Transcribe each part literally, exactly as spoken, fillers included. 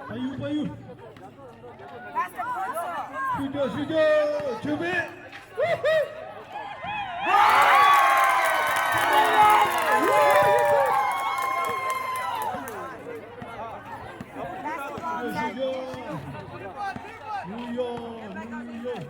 Payu, payu. Sujo, sujo, chube. New York, New York.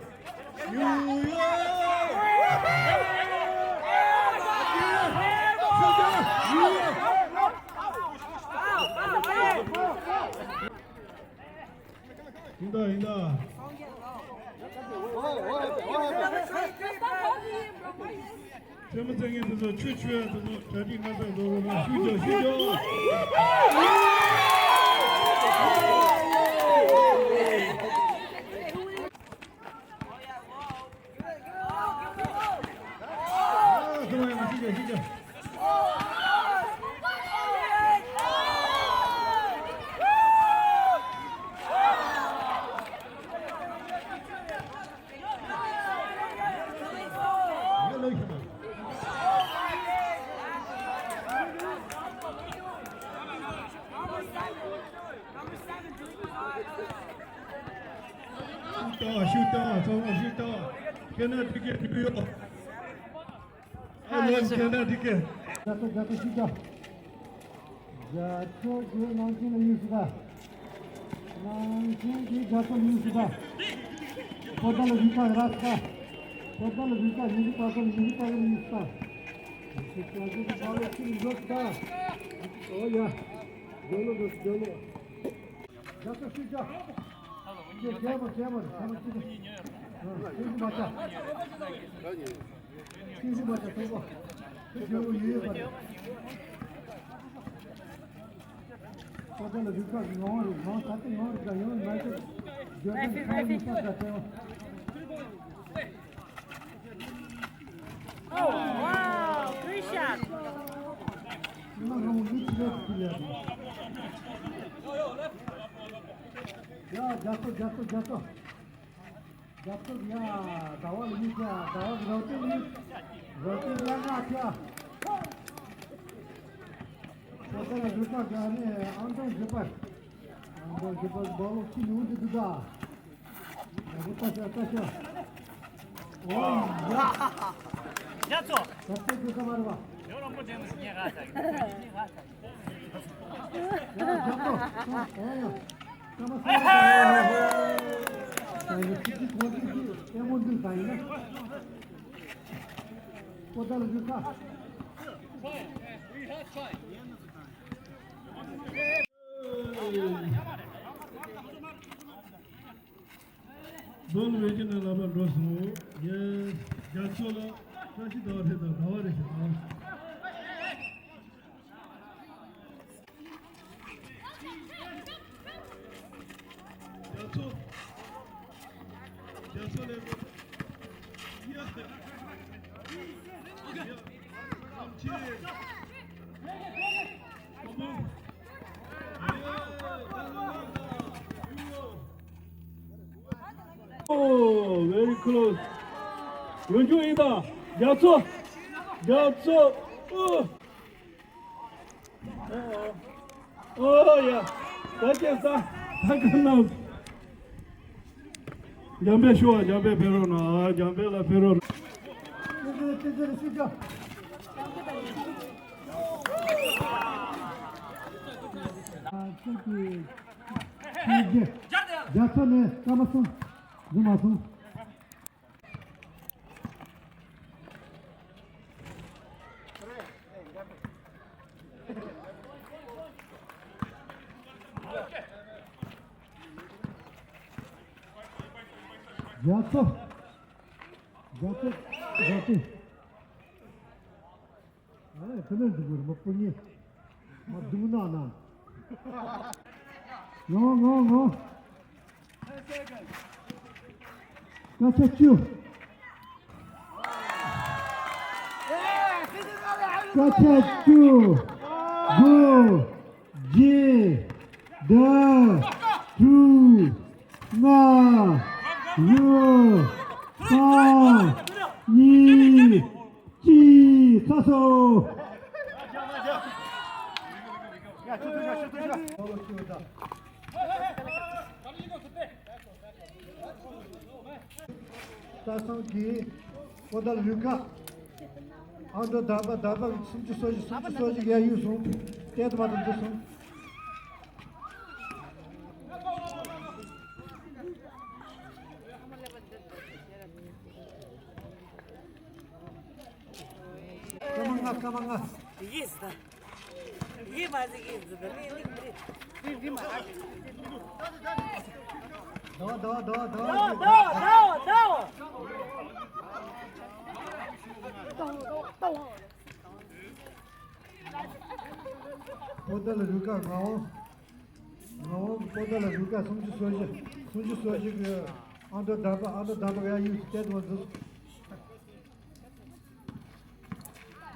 ཡིན་ད་ཡིན་ད། ཆོས་མི་བཙན་ངན་དེ་ཚོ་ཆོས་ཆོས་ཡ་དེ་ཚོ་གྲ་སྒྲིག་སྔ་ས་འགྲོ་རོགས་གནང་། ཤུགས་རྒྱག་ཤུགས་རྒྱག་ཤུགས་བཏང་ཤུགས་བཏང་ཚང་མ་ཤུགས་བཏང་། ཁེ་ན་ཊི་ཀེ་ཊི་ནིའུ་ཡོག་ཨ་ལོ་ཁེ་ན་ཊི་ཀེ་ཊི། རྒྱ་ཐོ་རྒྱ་ཐོ་ཤུགས་བཏང་། རྒྱ་ཐོ་རྒྱུ་ནང་ཆེན་ལ་ཡོད་སྲིད་ད། ནང་ཆེན་གྱི་རྒྱ་ཐོ་ཡོད་སྲིད་ད། པོ་ཏ་ལ་བི་ཀ་ར་སི་ད། པོ་ཏ་ལ་བི་ཀ་ཉི་ཤུ་པ་ཀ་ལ་ཉི་ཤུ་པ་ཀ་ལ་ཡོད་སྲིད་ད། ཉི་ཤུ་པ་ཀ་ལ་ཁྱིམ་ཡོད་སྲིད་ད། ཨོ་ཡ། རྒྱ་ལོ་རྒྱ་ལོ། རྒྱ་ཐོ་ཤུགས་རྒྱག་རྒྱ་རྒྱ་མ་རྒྱ་མ་རྒྱ་མ་ཅི་རེད། ཨ་ཤུགས་མ་རྒྱག་ཤུགས་མ་རྒྱག་ཐོག་པ། ཤུགས་རྒྱག་གོ་ཡོད་ཡོད་པ་རེད། ཁོ་ཚོ་ལ་རིག་པ་ངོ་བོ་རེད། ངོ་ས་ཏི་ངོ་རེད་ད་ཡོང་མ་ཤེས། རྒྱ་ཐོ་ཁ་ཡི་ས་ད་ཐེ་བ། Oh, wow, three shots. ཡ། རྒྱ་ཐོ། རྒྱ་ཐོ། རྒྱ་ཐོ། རྒྱ་ཐོ། ཡ། ཟླ་བ་ལ་ཡིན་ཀྱ། ཟླ་བ་རོ་ཏི་ཡིན། རོ་ཏི་ལ་ང་ཀྱ། ཁོ་ཚོ་ལ་རུ་ཁག་ག་ནས་ཨང་གྲངས་བཞི་པ། ཨང་གྲངས་བཞི་པ་སྦ་ལོག་ཅི་ཡོང་གི་འདུག་ད། ཡག་པོ་ལྟ་ཤོག་ལྟ་ཤོག་ཨོ་ཡ། ཡ་ཚོ། ད་ལྟ་དུས་ཀ་མ་རེད་པ། ཡོ་རོ་མོ་ཅན་ངས་ཧ་ཆ་གི་ངས་ཧ་ཆ་གི་ཡ་ཡ་ཡ། ཨོ་ཡ། ཀ་མ་ས་ཡ་ཡ་ཡ། ཡ་ཡ་ཅི་ཅི་གོ་ཅི་ཅི་ཨེ་མོ་འདུག་ད་ཡིན་ན། པོ་ཏ་ལ་འདུག་ཁ། རྡོ་ལ་བེད་ཀྱི་ནང་ལ་བ་འགྲོ་སོང་། ཡ། ཚོ་ལ་བཀྲ་ཤིས་ཟླ་བ་རེད་དང་ཟླ་བ་རེད་ཤག་ཨང་། རྒྱ་མཚོ། རྒྱ་མཚོ་ལས་པོ། ཡ། ཡ། ཨམ་ཆི། ཨོ། Very close. ཡོང་རྒྱུ་ཡིན་ད། རྒྱ་མཚོ། རྒྱ་མཚོ། ཨོ། ཨོ་ཡ། ད་ཅེ་ས། ད་ག་ནང་། འཇམ་དཔལ་ཞུ་བ། འཇམ་དཔལ་ཕེབས་རོགས་གནང་། འཇམ་དཔལ་ལ་ཕེབས་རོགས་གནང་། རྒྱ་མཚོ་ནས་སྐར་མ་གསུམ་འཛུལ་མ་སོང་། རྒྱ་མཚོ། རྒྱ་མཚོ། རྒྱ་མཚོ། ཨ་ལས་དེ་ལས་འདུག་གོ་རི་མོ་སྤུ་ཉེ། མ་སྡུག་ན་ན། ངོ་ངོ་ངོ། སྐར་ཆ་བཅུ། སྐར་ཆ་བཅུ། དགུ། བརྒྱད། བདུན། དྲུག་ལྔ། བཞི། གསུམ། གཉིས། གཅིག་ཚར་སོང་། སྟག་ཚང་གིས་པོ་ཏཱ་ལ་རུ་ཁ། ཨ་མདོ་དར་པ། དར་པ་གིས་སུམ་ཅུ་སོ་བཞི། སུམ་ཅུ་སོ་བཞི་གཡས་གཡོན་སོང་། ཏེ་དུ་མ་དང་འདི་སོང་། སྐར་མ་ལྔ། སྐར་མ་ལྔ། ཡེས་ད། ཡེ་མ་ཟིག་ཡེས་ད། ལི་ལི་ལི། ཟླ་བ། ཟླ་བ། ཟླ་བ། ཟླ་བ། ཟླ་བ། ཟླ་བ། པོ་ཏཱ་ལ་རུ་ཁ་ངག་དབང་། ངག་དབང་གིས་པོ་ཏཱ་ལ་རུ་ཁ་སུམ་ཅུ་སོ་བཞི། སུམ་ཅུ་སོ་བཞི་གི་ཨ་མདོ་དར་པ། ཨ་མདོ་དར་པ་གཡས་གཡོན་སུ་ཏེ་དུ་མ་འཛུལ།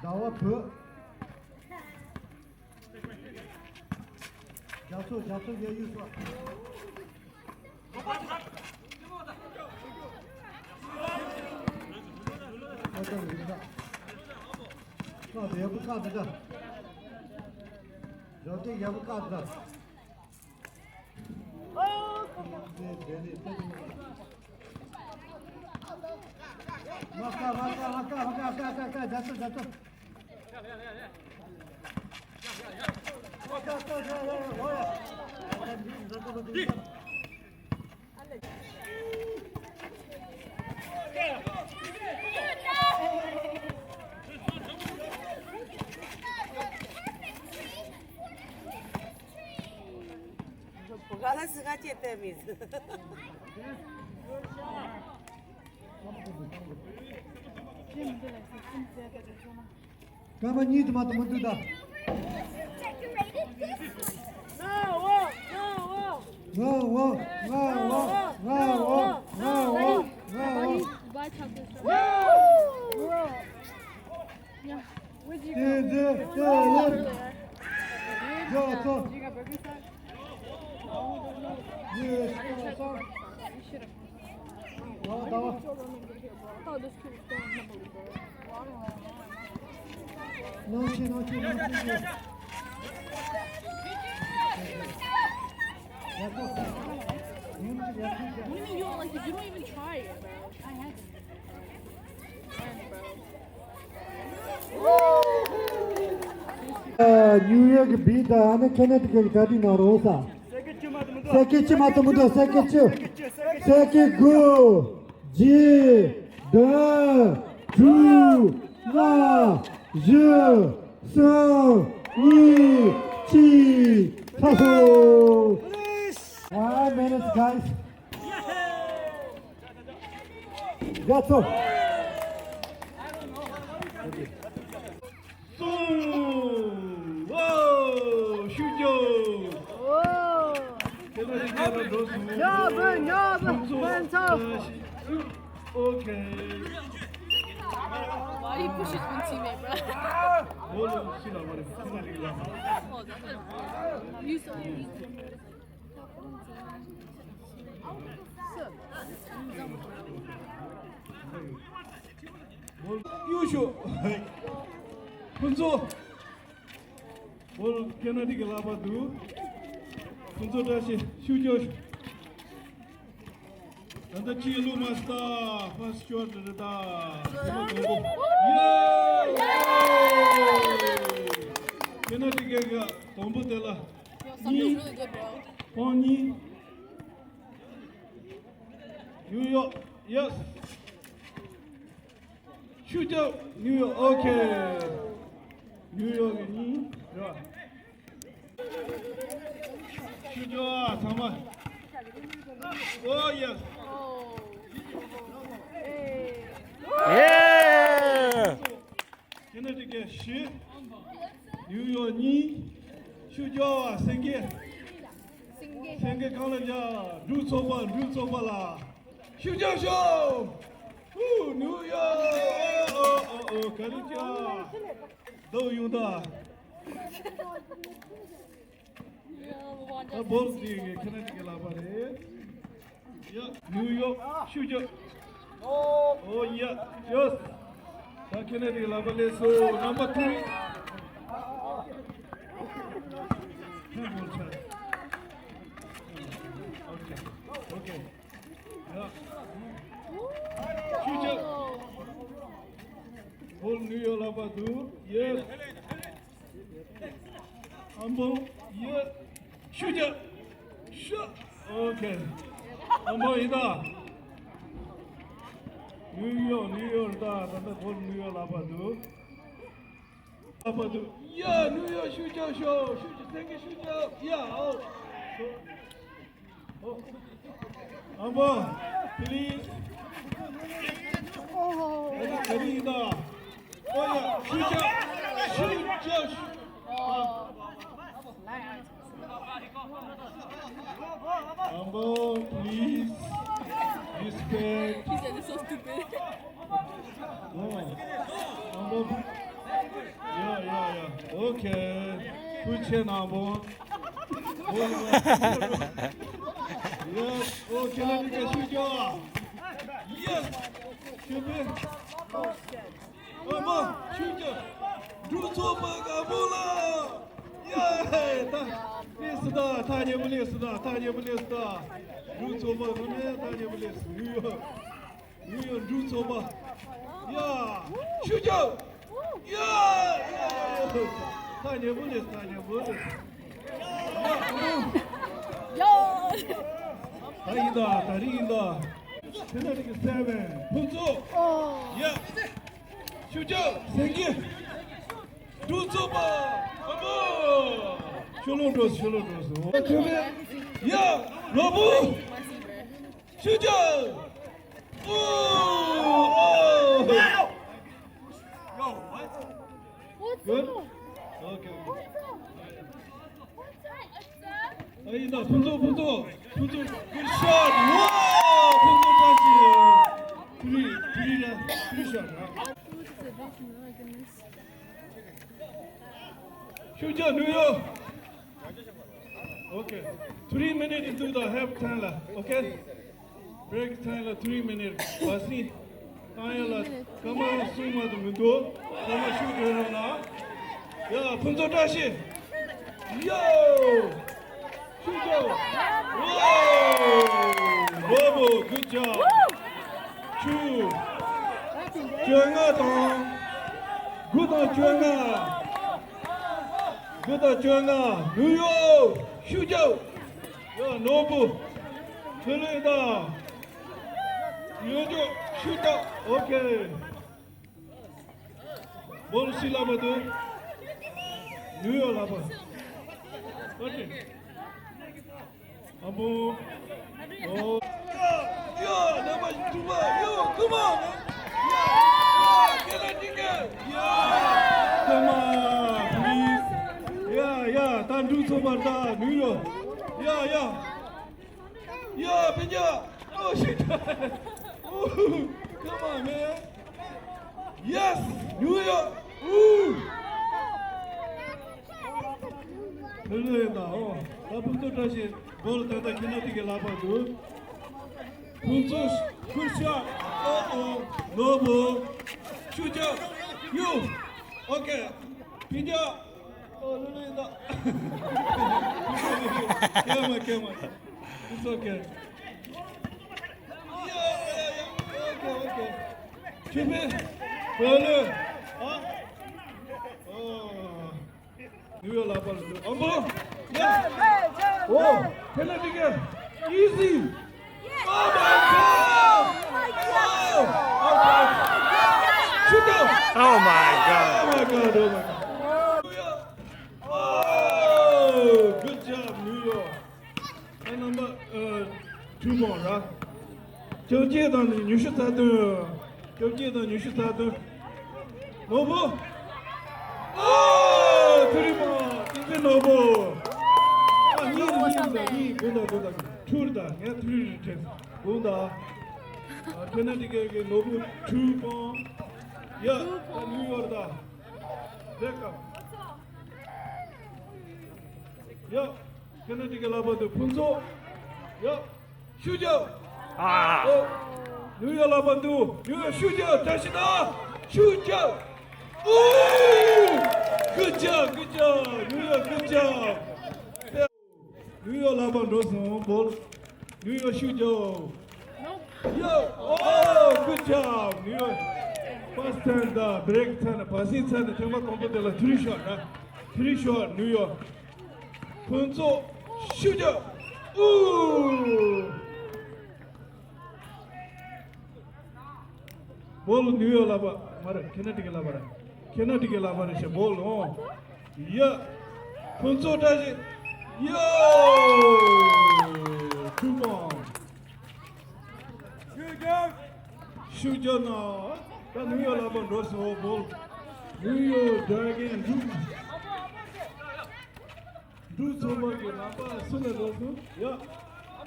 ཟླ་བ་བུ། རྒྱ་མཚོ། རྒྱ་མཚོ་གཡས་གཡོན་སོང་། ཨ་ཙམ་ཡིན་ད། ཁ་བདེ་པོ་ཁ་འདི་ད། རོ་ཏེ་ཡག་པོ་ཁ་འདི་ད། སྐར་མ་གཉིས་དུ་མ་དུ་མི་འདུག་ད། ང་འོ། ང་འོ། ང་འོ། ང་འོ། ང་འོ། ང་འོ། What do you mean you don't like it? You don't even try it, bro. I had it. ཉིའུ་ཡོག་གི་བིས་དང་ཨ་ནི་ཁེ་ནེ་ཊི་ཀེཊ་གི་གྲ་སྒྲིག་གནང་རོགས་ས། སེ་ཀེ་ཅི་མ་གཏོགས་མི་འདུག་སེ་ཀེ་ཅི། སེ་ཀེ་དགུ། བརྒྱད། བདུན། དྲུག་ལྔ། བཞི། གསུམ། གཉིས། གཅིག་ཚར་སོང་། Five minutes, guys. རྒྱ་མཚོ། ཉོབ་ཉོབ་ཕུན་ཚོགས། ཨོ་ཁེ། Why you push it on teammate, bro? You so གཡུ་ཤོག་ཕུན་ཚོགས། བོལ་ཁེ་ན་ཌི་གི་ལག་པར་འདུག་ཕུན་ཚོགས་བཀྲ་ཤིས་ཤུགས་རྒྱོབ། ད་ལྟ་ཅི་ལུ་མ་སྟ་ཕ་སི་ཤོར་རེད་ད། ཡེ། ཁེ་ན་ཌི་གི་དང་པོ་དེ་ལ་གཉིས། ཕོ་གཉིས། ཡུ་ཡོག་ཡེ་སི། ཤུགས་རྒྱོབ། ནིའུ་ཡོག་ཨོ་ཁེ། ནིའུ་ཡོག་གི་གཉིས་ར། ཤུགས་རྒྱོབ་ཨ་ཚང་མ། ཨོ་ཡེ་སི། ཡེ། ཁེ་ན་ཌི་གི་བཞི། ནིའུ་ཡོག་གཉིས། ཤུགས་རྒྱོབ་ཨ་སེང་གེ། སེང་གེ་གང་ལ་བཞག་འབྲུག་ཚོགས་པ། འབྲུག་ཚོགས་པ་ལ། ཤུགས་རྒྱོབ་ཤོག་ཧུ། ནིའུ་ཡོག་ཨོ་ཨོ་ཨོ་ག་རེ་བྱ། ལྡོག་ཡོང་ད། ད་བོལ་དེ་གི་ཁེ་ན་ཌི་གི་ལག་པ་རེད། ཡ། ནིའུ་ཡོག་ཤུགས་རྒྱོབ། ཨོ་ཡ། ཡོས། ད་ཁེ་ན་ཌི་གི་ལག་པ་སླེབས་སོང་། Number three། ཧེ་བོལ་ཆ། ཨོ་ཁེ། ཨོ་ཁེ། ཡ། ཤུགས་རྒྱོབ། བོལ་ནིའུ་ཡོག་ལག་པར་འདུག་ཡེ། ཨམ་བོ། ཡེ། ཤུགས་རྒྱོབ། ཤུགས། ཨོ་ཁེ། ཨམ་བོ་ཡིན་ད། ནིའུ་ཡོག་ནིའུ་ཡོག་ད། ད་ལྟ་བོལ་ནིའུ་ཡོག་ལག་པར་འདུག་ལག་པར་འདུག་ཡ། ནིའུ་ཡོག་ཤུགས་རྒྱོབ་ཤོག་ཤུགས་རྒྱོབ། སེང་གེ་ཤུགས་རྒྱོབ། ཡ། ཨོ། ཨམ་བོ། Please། ཨོ་ཧོ། ཨ་ནི་ག་རེ་ཡིན་ད། ཨོ་ཡ། ཤུགས་རྒྱོབ། ཤུགས་རྒྱོབ། ཨ། ཨམ་བོ། Please། Respect། He said it's so stupid. ཨོ། ཨམ་བོ། ཡ་ཡ་ཡ། ཨོ་ཁེ། ཐུགས་རྗེ་ཆེ་ཨམ་བོ། ཡེ། ཨོ་ཁེ་ན་ཌི་ག་ཤུགས་རྒྱོབ། ཡེ། ཤུགས་རྒྱོབ། ཨམ་བོ་ཤུགས་རྒྱོབ། འབྲུག་ཚོགས་པ་ག་བོ་ལ། ཡ། ད་སླེབས་སོང་ད། ཐག་ཉེ་པོ་སླེབས་སོང་ད། ཐག་ཉེ་པོ་སླེབས་སོང་ད། འབྲུག་ཚོགས་པ་ངོ་མའི་ཐག་ཉེ་པོ་སླེབས་སོང་། ནིའུ་ཡོག་ནིའུ་ཡོག་འབྲུག་ཚོགས་པ། ཡ། ཤུགས་རྒྱོབ། ཡ། ཡ་ཡ་ཡ། ཐག་ཉེ་པོ་སླེབས་སོང་། ཐག་ཉེ་པོ་སླེབས་སོང་། ཡ། ད་ཡིན་ད། ད་རིང་ཡིན་ད། ཁེ་ན་ཌི་གི་སེ་བེན། ཕུན་ཚོགས། ཡ། ཤུགས་རྒྱོབ། སེང་གེ། འབྲུག་ཚོགས་པ། ཨ་མ། ཤོ་ལོ་འགྲོ་སོང་། ཤོ་ལོ་འགྲོ་སོང་། ཡ། ནོར་བུ། ཤུགས་རྒྱོབ། ཨོ། ཨོ། Good. Okay, okay. ཨ་ཡིན་ད། ཕུན་ཚོགས། ཕུན་ཚོགས། ཕུན་ཚོགས། Good shot. Wow. ཕུན་ཚོགས་བཀྲ་ཤིས། Three, three, three shot. ཤུགས་རྒྱོབ། ནིའུ་ཡོག Okay. Three minutes into the half time ལ། Okay. Break time ལ་three minutes བ་སི། བཏང་ཡ་ལ་སྐར་མ་གསུམ་མ་གཏོགས་མི་འདུག་སྐར་མ་ཤུགས་སྡོད་རོགས་གནང་། ཡ། ཕུན་ཚོགས་བཀྲ་ཤིས། ཡོ། ཤུགས་རྒྱོབ། Wow. Bravo. Good job. Two. བཅོ་ལྔ་དང་། དགུ་དང་བཅོ་ལྔ། དགུ་དང་བཅོ་ལྔ། ནིའུ་ཡོག་ཤུགས་རྒྱོབ། ཡ། ནོར་བུ། ཁས་ལེན་དང་། ཡོད་འཇོག་ཤུགས་རྒྱོབ། Okay. བོལ་སུའི་ལག་པར་འདུག་ནིའུ་ཡོག་ལག་པར། Okay. ཨ་མོ། ཨོ། ཡ། ཡ། རྣམ་པ་དྲུག་པ། ཡ། Come on. ཡ། ཡ། ཁས་ལེན་འགྲིག་གི། ཡ། Come on, please. ཡ། ཡ། ད་འབྲུག་ཚོགས་པ་ད་ནིའུ་ཡོག་ཡ། ཡ། Yeah, Pinja. Oh, shit. Oh, come on, man. Yes, New York. Ooh. ཕུན་ཚོགས་ཡིན་ད། ཨོ། ད་ཕུན་ཚོགས་བཀྲ་ཤིས་གོ་ལ་ད་ལྟ་ཁེ་ན་ཊི་ཀེ་ལག་པར་འདུག་ཕུན་ཚོགས། Good shot. Uh-oh. No ball. Shoot up. You. Okay. Pinja. Oh, no, no, no. Come on, come on. It's okay. Yeah, yeah, yeah. Okay, okay. Keep it. Ball. Huh? Oh. New York ལག་པར་འདུག་ཨམ་བོ། ཡ། ཨོ། ཕེ་ན་ཊི་ཀེ། Easy. Oh my God! Oh, okay. Shoot out. Oh my God. Oh my God. Oh my God. Oh, good job, New York. ཨ། number two ball ར། བཅོ་བརྒྱད་དང་ཉི་ཤུ་རྩ་བདུན། བཅོ་བརྒྱད་དང་ཉི་ཤུ་རྩ་བདུན། ནོར་བུ། ཨོ། ཐུ་རི་མ། ཏིང་ཏིང་ནོར་བུ། ཨ། གཉིས་རེད། གཉིས་རེད། གཉིས། དགུང་དག་དགུང་དག་ཐུར་དང་ངས་ཐུར་རེད་དྲན། དགུང་དག་ཨ། ཕེ་ན་ཊི་ཀེ་གི་ནོར་བུ། two ball. ཡ། ད་ནིའུ་ཡོག་ད། བེག་ཨབ། ཡ། ཁེ་ན་ཊི་ཀེ་ལག་པར་འདུག་ཕུན་ཚོགས། ཡ། ཤུགས་རྒྱབ། ཨ། ཨོ། ནིའུ་ཡོག་ལག་པར་འདུག་ནིའུ་ཡོག་ཤུགས་རྒྱབ། བཀྲ་ཤིས་དང་ཤུགས་རྒྱབ། ཨོ། Good job, good job. ནིའུ་ཡོག་good job. ནིའུ་ཡོག་ལག་པར་འགྲོ་སོང་། བོལ། ནིའུ་ཡོག་ཤུགས་རྒྱབ། ཡ། ཨོ། Good job. ནིའུ་ཡོག first time དང་བྷེག་ཚར་ནས། བ་སི་ཚར་ནས་ཐེངས་མ་དང་པོ་དེ་ལ་ཐུར་ཤོར་ར། ཐུར་ཤོར། ནིའུ་ཡོག་ཕུན་ཚོགས་ཤུགས་རྒྱབ། ཨུ། བོལ། ནིའུ་ཡོག་ལག་པ་མ་རེད། ཁེ་ན་ཊི་ཀེ་ལག་པ་རེད། ཁེ་ན་ཊི་ཀེ་ལག་པ་རེད་ཤག་བོལ། ཨོ། ཡ། ཕུན་ཚོགས་བཀྲ་ཤིས། ཡ། ཐུ་མ། ཤུགས་རྒྱབ། ཤུགས་རྒྱབ་ན། ད་ནིའུ་ཡོག་ལག་པ་འགྲོ་སོང་། བོལ། ནིའུ་ཡོག་ཌེ་གན་འབྲུག་འབྲུག་ཚོགས་པ་གི་ལག་པ་སུ་ལ་འགྲོ་སོང་། ཡ།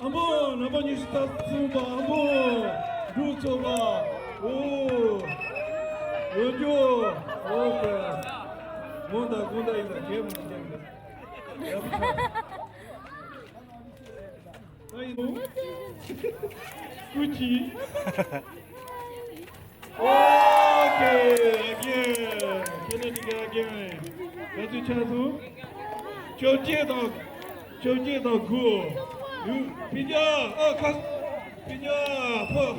ཨ་མོ། ནམ་པ་ཉི་ཤུ་རྩ་གསུམ་པ། ཨ་མོ། འབྲུག་ཚོགས་པ། ཨོ། འོན་ཀྱང་། ཨོ་ཀེ། དགོངས་དག་དགོངས་དག་ཡིན་ད། གད་མོ་ཅིག་བརྒྱབ་ན། ཡ། ཨ་ཡིན་ནོ། ཀུ་ཅི། Okay, again. ཁེ་ན་ཊི་ཀེ་again. ག་ཚོད་ཆགས་སོང་། བཅོ་བརྒྱད་དང་། བཅོ་བརྒྱད་དང་དགུ། ཕི་ཇ། ཨ། ཁ། ཕི་ཇ་ཕོ།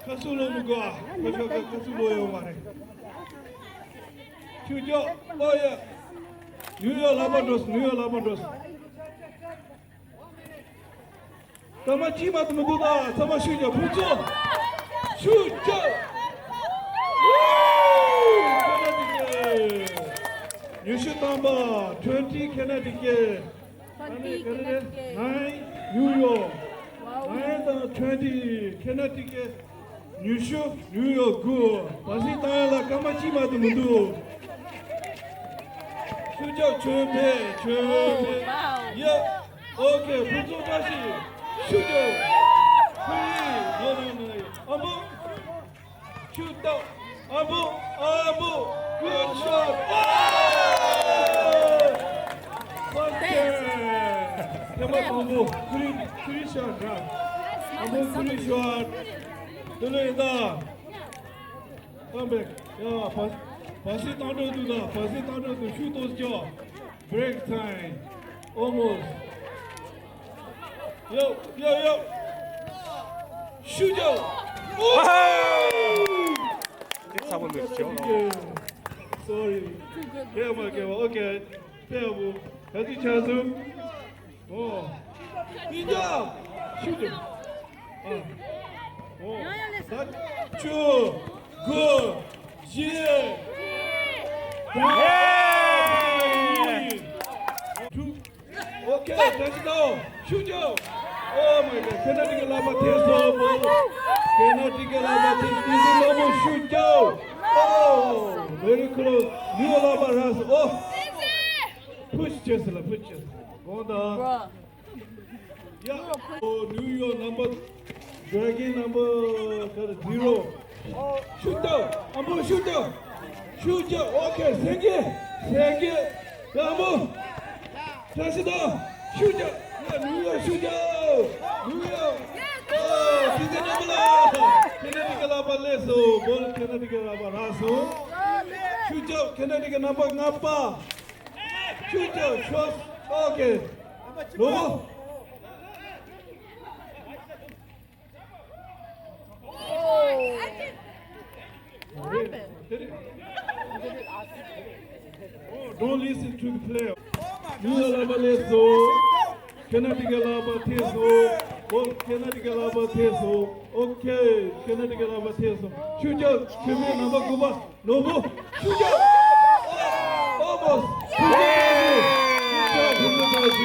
ཁ་སུ་ལོ་མི་དགོས་ཨ། ཁོ་ཤོག་ཁ་སུ་ལོ་ཡོད་མ་རེད། ཆུ་ཅོག་ཨོ་ཡ། ནིའུ་ཡོག་ལག་པ་འགྲོ་སོང་། ནིའུ་ཡོག་ལག་པ་འགྲོ་སོང་། སྐར་མ་གཅིག་མ་གཏོགས་མི་འདུག་ད་ཚང་མ་ཤུགས་རྒྱབ། ཕུན་ཚོགས། ཤུགས་རྒྱབ། ཁེ་ན་ཊི་ཀེ། ཉི་ཤུ་ཐམ་པ། twenty ཁེ་ན་ཊི་ཀེ། ཨ་ནི་ག་རེ་རེད། nine ནིའུ་ཡོག nine དང་twenty ཁེ་ན་ཊི་ཀེ། ཉི་ཤུ། ནིའུ་ཡོག་དགུ། བ་སི་བཏང་ཡ་ལ་སྐར་མ་གཅིག་མ་གཏོགས་མི་འདུག་ཤུགས་རྒྱབ། ཆོས་འཕེལ། ཆོས་འཕེལ། ཡ། ཨོ་ཀེ། ཕུན་ཚོགས་བཀྲ་ཤིས། ཤུགས་རྒྱབ། ཕུན་ཡིན། ནོ་ནོ་ནོ། ཨ་མོ། ཤུགས་རྒྱབ། ཨ་མོ། ཨ་མོ། Good shot. First game. ཐེངས་མ་དང་པོ། ཐུ་རི། ཐུ་རི་ཤོཊ་ར། ཨ་མོ། ཐུ་རི་ཤོཊ། དེ་ལས་ཡིན་ད། Come back. ཡ། བ། བ་སི་བཏང་འགྲོ་འདུག་ད། བ་སི་བཏང་འགྲོ་འདུག་ཤུགས་ཏོག་ཙམ་རྒྱག Break time. Almost. Yo, yo, yo. ཤུགས་རྒྱབ། འདི་ཚ་པོ་མེད་ཀྱང་། Sorry. སྐྱེལ་མ་སྐྱེལ་བ། ཨོ་ཀེ། ཕེབས་བོ། ག་ཚོད་ཆགས་སོང་། ཨོ། ཕི་ཇ། ཤུགས་རྒྱབ། ཨ། ཨོ། ད་བཅུ། དགུ། བཞི། བརྒྱད། དྲུག་ཨོ་ཀེ། བཀྲ་ཤིས་བདེ་ལེགས། ཤུགས་རྒྱབ། Oh my God. ཁེ་ན་ཊི་ཀེ་ལག་པ་ཐེབས་སོང་། ཁེ་ན་ཊི་ཀེ་ལག་པ་ཐེབས། ཏིང་ཏིང་ནོར་བུ་ཤུགས་རྒྱབ། Oh, very close. ནིའུ་ཡོག་ལག་པ་རག་སོང་། ཨོ། ཕུ་ཤི་བྱས་སོང་ལ། ཕུ་ཤི་བྱས་སོང་། དགོངས་དག Yeah. Oh, New York number, dragon number, got a zero. Shoot down. ཨ་མོ་ཤུགས་རྒྱག་ཤུགས་རྒྱག་ཨོ་ཁེ། སེང་གེ། སེང་གེ། ཡ་ཨ་མོ། བཀྲ་ཤིས་དང་། ཤུགས་རྒྱག་ཡ་ནིའུ་ཡོག་ཤུགས་རྒྱག་ནིའུ་ཡོག་ཨོ་ཁེ་ན་ཊི་ཀེ་ལ། ཁེ་ན་ཊི་ཀེ་ལག་པ་སླེབས་སོང་། བོལ་ཁེ་ན་ཊི་ཀེ་ལག་པ་རག་སོང་། ཤུགས་རྒྱག་ཁེ་ན་ཊི་ཀེ་ནམ་བར་ལྔ་པ། ཤུགས་རྒྱག་ཤོས་ཨོ་ཁེ། ལོ། Oh, don't listen to the player. ནིའུ་ཡོག་ལག་པ་སླེབས་སོང་། ཁེ་ན་ཊི་ཀེ་ལག་པ་ཐེབས་སོང་། ཨོ་ཁེ་ན་ཊི་ཀེ་ལག་པ་ཐེབས་སོང་། ཨོ་ཁེ། ཁེ་ན་ཊི་ཀེ་ལག་པ་ཐེབས་སོང་། ཤུགས་རྒྱག་ཆོས་འཕེལ་ནམ་བར་དགུ་པ། ནོར་བུ། ཤུགས་རྒྱག་ཨོ་མོས། ཐུགས་རྗེ་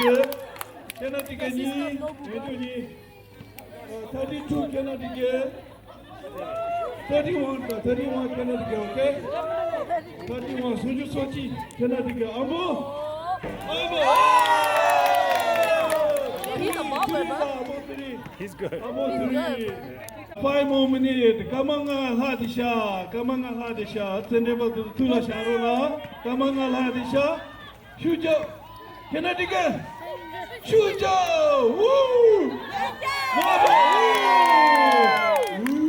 ཆེ། ཁེ་ན་ཊི་ཀེ་གཉིས། ཡན་ཆོད་གཉིས། Thirty two ཁེ་ན་ཊི་ཀེ། Thirty one དང་thirty one ཁེ་ན་ཊི་ཀེ། Okay. Thirty one སུམ་ཅུ་སོ་གཅིག་ཁེ་ན་ཊི་ཀེ། ཨ་མོ། ཨ་མོ། He's a baller, bro. ཨ་མོ་three. He's good. ཨ་མོ་three. Five more minutes. སྐར་མ་ལྔ་ལྷག་དེ་ཤ། སྐར་མ་ལྔ་ལྷག་དེ་ཤ། རྩེད་འགྲན་པ་དེ་ཚོ་ཐུགས་ལ་བཞག་རོགས་གནང་། སྐར་མ་ལྔ་ལྷག་དེ་ཤ། ཤུགས་རྒྱག་ཁེ་ན་ཊི་ཀེ། ཤུགས་རྒྱག་ཝུ། མ་པ། ཝུ།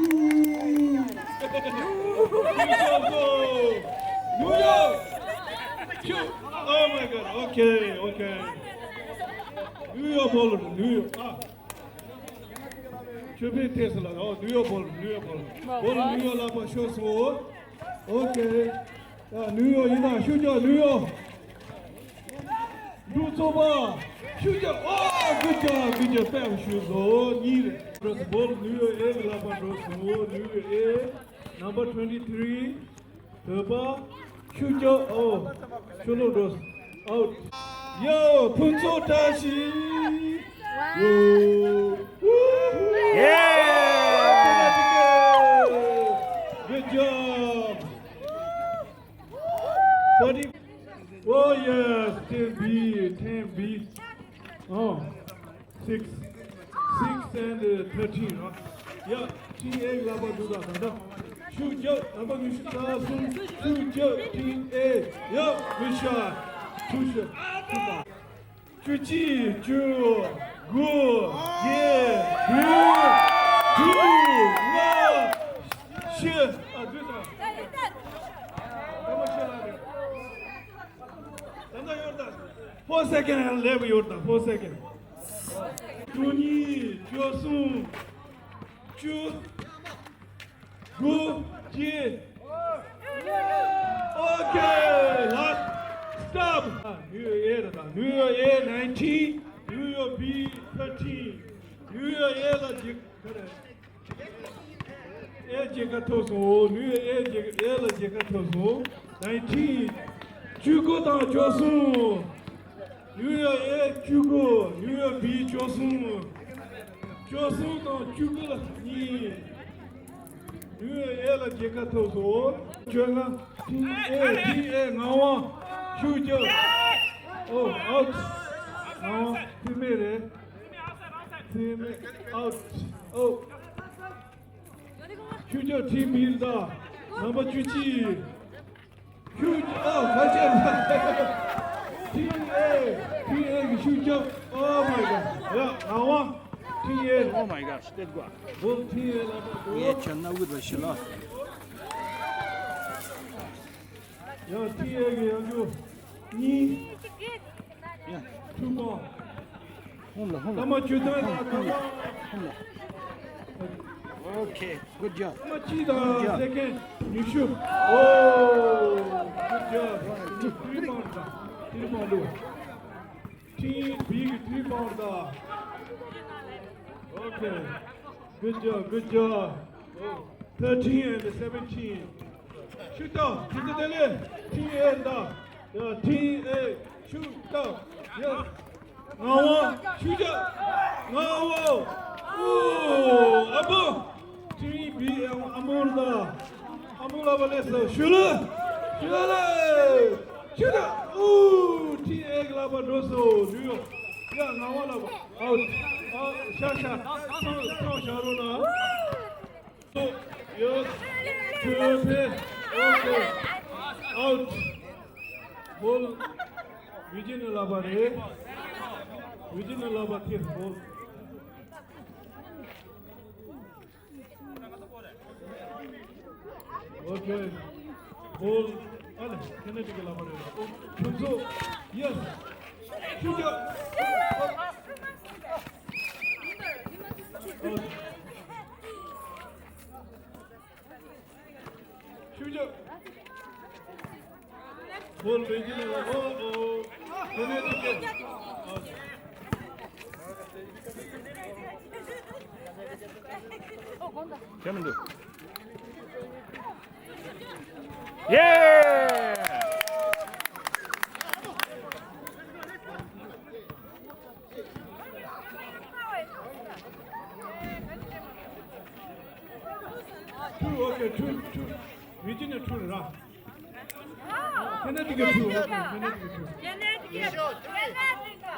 ཤུགས་རྒྱག་ནིའུ་ཡོག་ཤུགས། Oh my God. Okay, okay. ནིའུ་ཡོག་བོལ་ནིའུ་ཡོག་ཨ། ཆོས་འཕེལ་ཐེབས་སོང་ལ། ཨོ་ནིའུ་ཡོག་བོལ་ནིའུ་ཡོག་བོལ། བོལ་ནིའུ་ཡོག་ལག་པ་ཤོར་སོང་། Okay. ཡ་ནིའུ་ཡོག་ཡིན་ན་ཤུགས་རྒྱག་ནིའུ་ཡོག་འབྲུག་ཚོགས་པ། ཤུགས་རྒྱག་ཨོ། Good job, good job. དཔེ་ཞུ་བཟོ་གཉིས་རེད། འགྲོ་སོང་། བོལ་ནིའུ་ཡོག་ཨེ་གི་ལག་པ་འགྲོ་སོང་། ནིའུ་ཡོག་ཨེ། Number twenty three. བོད་པ། ཤུགས་རྒྱག་ཨོ། ཤུགས་ལོག་འགྲོ་སོང་། Out. ཡོ་ཕུན་ཚོགས་བཀྲ་ཤིས། ཡོ། Yeah. Good job. Forty. Oh yes, ten B, ten B. Oh, six. Six and uh, thirteen. Yeah, ten A ལག་པ་འདུག་ག་ད་ལྟ། ཤུགས་རྒྱག་ལག་པ་ཉི་ཤུ་རྩ་གསུམ། ཤུགས་རྒྱག ten A. Yeah, good shot. Two shot. Two shot. བཅུ་གཅིག་བཅུ་དགུ་བརྒྱད་དྲུག་དྲུག་ལྔ་བཞི། ཨ་བདུན་དང་། ད་མ་ཤེས་ལ་རེད། ད་ལྟ་ཡོད་ད། Four second ལ་སླེབས་ཡོད་ད། Four second. བཅུ་གཉིས། བཅུ་གསུམ། བཅུ། དགུ། བརྒྱད། Okay, last. Stop. ནིའུ་ཡོག་ཨེ་ད། ནིའུ་ཡོག་ཨེ nineteen. ནིའུ་ཡོག་བི་thirteen. ནིའུ་ཡོག་ཨེ་ལ་རྒྱལ་ཁ་རེད། ཨེ་རྒྱལ་ཁ་ཐོབ་སོང་། ནིའུ་ཡོག་ཨེ་རྒྱལ་ཨེ་ལ་རྒྱལ་ཁ་ཐོབ་སོང་། Nineteen. བཅུ་དགུ་དང་བཅུ་གསུམ། ནིའུ་ཡོག་ཨེ་བཅུ་དགུ། ནིའུ་ཡོག་བི་བཅུ་གསུམ། བཅུ་གསུམ་དང་བཅུ་དགུ་ལ་གཉིས། ནིའུ་ཡོག་ཨེ་ལ་རྒྱལ་ཁ་ཐོབ་སོང་། བཅོ་ལྔ། ཐེན་ཨེ། ཐེན་ཨེ་ངག་དབང་ཤུགས་རྒྱག་ཨོ་out. ངག་དབང་ཐེན་མེད་རེད། ཐེན་མེད་out. ཨོ། ཤུགས་རྒྱག་ཐེན་བི་ལ་ད། ནམ་བར་བཅུ་གཅིག་ཤུགས་རྒྱག་ཨ་ཁ་ཆེ། ཐེན་ཨེ། ཐེན་ཨེ་གི་ཤུགས་རྒྱག Oh my God. ཡ་ངག་དབང་ཐེན་ཨེ། Oh my gosh, that guy. བོ་ཐེན་ཨེ་ལ་ད་བོ། ངས་ཁྱོད་ན་འུད་པ་ཞིག་ལ། ཡ་ཐེན་ཨེ་གི་ཡང་རྒྱུ། གཉིས། ཡ། ཐུག་པ། ཧོམ་ལ་ཧོམ་ལ། ད་མ་ཇུ་ཐང་ལ་ད་མ། ཧོམ་ལ། Okay, good job. ད་མ་གཅིག་དང་སེ་ཀེན་ཉི་ཤུ། Oh, good job. Three pound ད། Three pound ད། ཐེན་བི་གི་three pound ད། Okay. Good job, good job. Thirteen and seventeen. ཤུགས་རྒྱག་ཐེན་ཨེ་ལ། ཐེན་ཨེ་ད། ཡ་ཐེན་ཨེ་ཤུགས་རྒྱག Yes. ངག་དབང་ཤུགས་རྒྱག་ངག་དབང་། ཨོ་ཨ་བོ། ཐེན་བི་ཨ་མོ་ད། ཨ་མོ་ལག་པ་སླེབས་སོང་། ཤུ་ལེ། ཤུ་ལེ། ཤུ་ལེ། ཨོ་ཐེན་ཨེ་གི་ལག་པ་འགྲོ་སོང་། ནིའུ་ཡོག་ཡ་ངག་དབང་ལག་པ། Out. ཤ་ཤ་ཚང་ཚང་བཞག་རོགས་གནང་། ཡོད། ཆོས་འཕེལ། ཨོ་ཁེ། ཨའུ་ཊི། བྷོལ་ཝི་ཇི་ནི་ལག་པ་རེད། ཝི་ཇི་ནི་ལག་པ་ཐེབས་བྷོལ། ཨོ་ཁེ། བྷོལ། ཨ་ལེ། ཁེ་ན་ཌི་གི་ལག་པ་རེད། ཨོ། ཁྱོད་ཚོ། ཡེ་སི། ཤུགས་རྒྱག་ཨོ། ཤུགས་རྒྱག་བྷོལ་ཝི་ཇི་ནི་ལག་པ། ཨོ། ཨོ། ཁེ་ན་ཌི་གི། ཨོ། ཁྱོད་མི་འདུག་ཡེ། ཊུ། ཨོ་ཁེ། ཊུ། ཊུ། ཝི་ཇི་ནི་ཊུ་རེད་ར། ཁེ་ན་ཌི་གི་ཊུ། ཨོ་ཁེ། ཁེ་ན་ཌི་གི་ཊུ།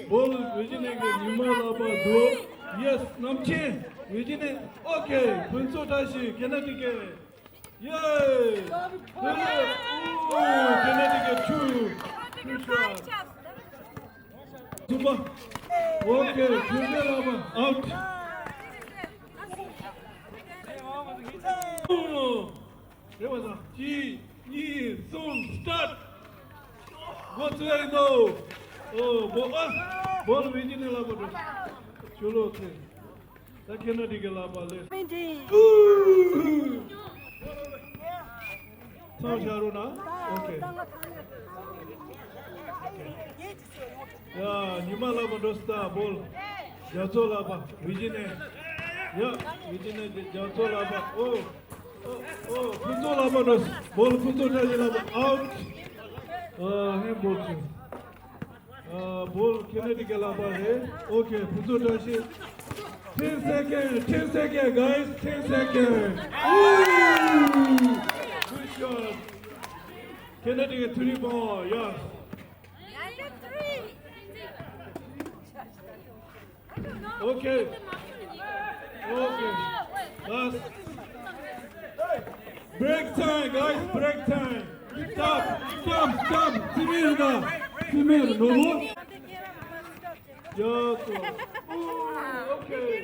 བྷོལ་ཝི་ཇི་ནི་གི་ཉི་མ་ལག་པ་འདུག་ཡེ་སི། རྣམ་མཁྱེན། ཝི་ཇི་ནི། ཨོ་ཁེ། ཕུན་ཚོགས་བཀྲ་ཤིས། ཁེ་ན་ཌི་གི། ཡེ། ཕུན་ཚོགས། ཨོ། ཁེ་ན་ཌི་གི་ཊུ། ཊུ་ཤོཊ། གསུམ་པ། ཨོ་ཁེ། ཁྱོད་ཚོའི་ལག་པ་ཨའུ་ཊི། ཨོ། རེ་བ་དང་། གཅིག་གཉིས། གསུམ། སི་ཊཱཊ། འགོ་ཚུགས་ཡ་ཡིན་ནོ། ཨོ། འགོ། ཨ། བྷོལ་ཝི་ཇི་ནི་ལག་པ་འགྲོ། ཆུ་ལོག་ཚེ། ད་ཁེ་ན་ཌི་གི་ལག་པ་ལས། མི་འདི། ཚང་བཞག་རོགས་གནང་། ཨོ་ཁེ། ཡ། ཉི་མ་ལག་པ་འགྲོ་སི་ད་བྷོལ། རྒྱ་མཚོ་ལག་པ། ཝི་ཇི་ནི། ཡ། ཝི་ཇི་ནི་རྒྱ་མཚོ་ལག་པ། ཨོ། ཨོ། ཨོ། ཕུན་ཚོགས་ལག་པ་འགྲོ་སི། བྷོལ་ཕུན་ཚོགས་བཀྲ་ཤིས་ལག་པ། ཨའུ་ཊི། ཨ། ཧེན་བྷོལ་བྱུང་། ཨ། བྷོལ་ཁེ་ན་ཌི་གི་ལག་པ་རེད། ཨོ་ཁེ། ཕུན་ཚོགས་བཀྲ་ཤིས། Ten second, ten second, guys, ten second. Ooh, good shot. ཁེ་ན་ཌི་གི་ཐུ་རི་བྷོལ། ཡ། Okay. Okay. Last. Break time, guys, break time. Stop, stop, stop. Timir da. Timir, no more. ཡ། ཚོ། ཨོ། ཨོ་ཁེ། ཡ།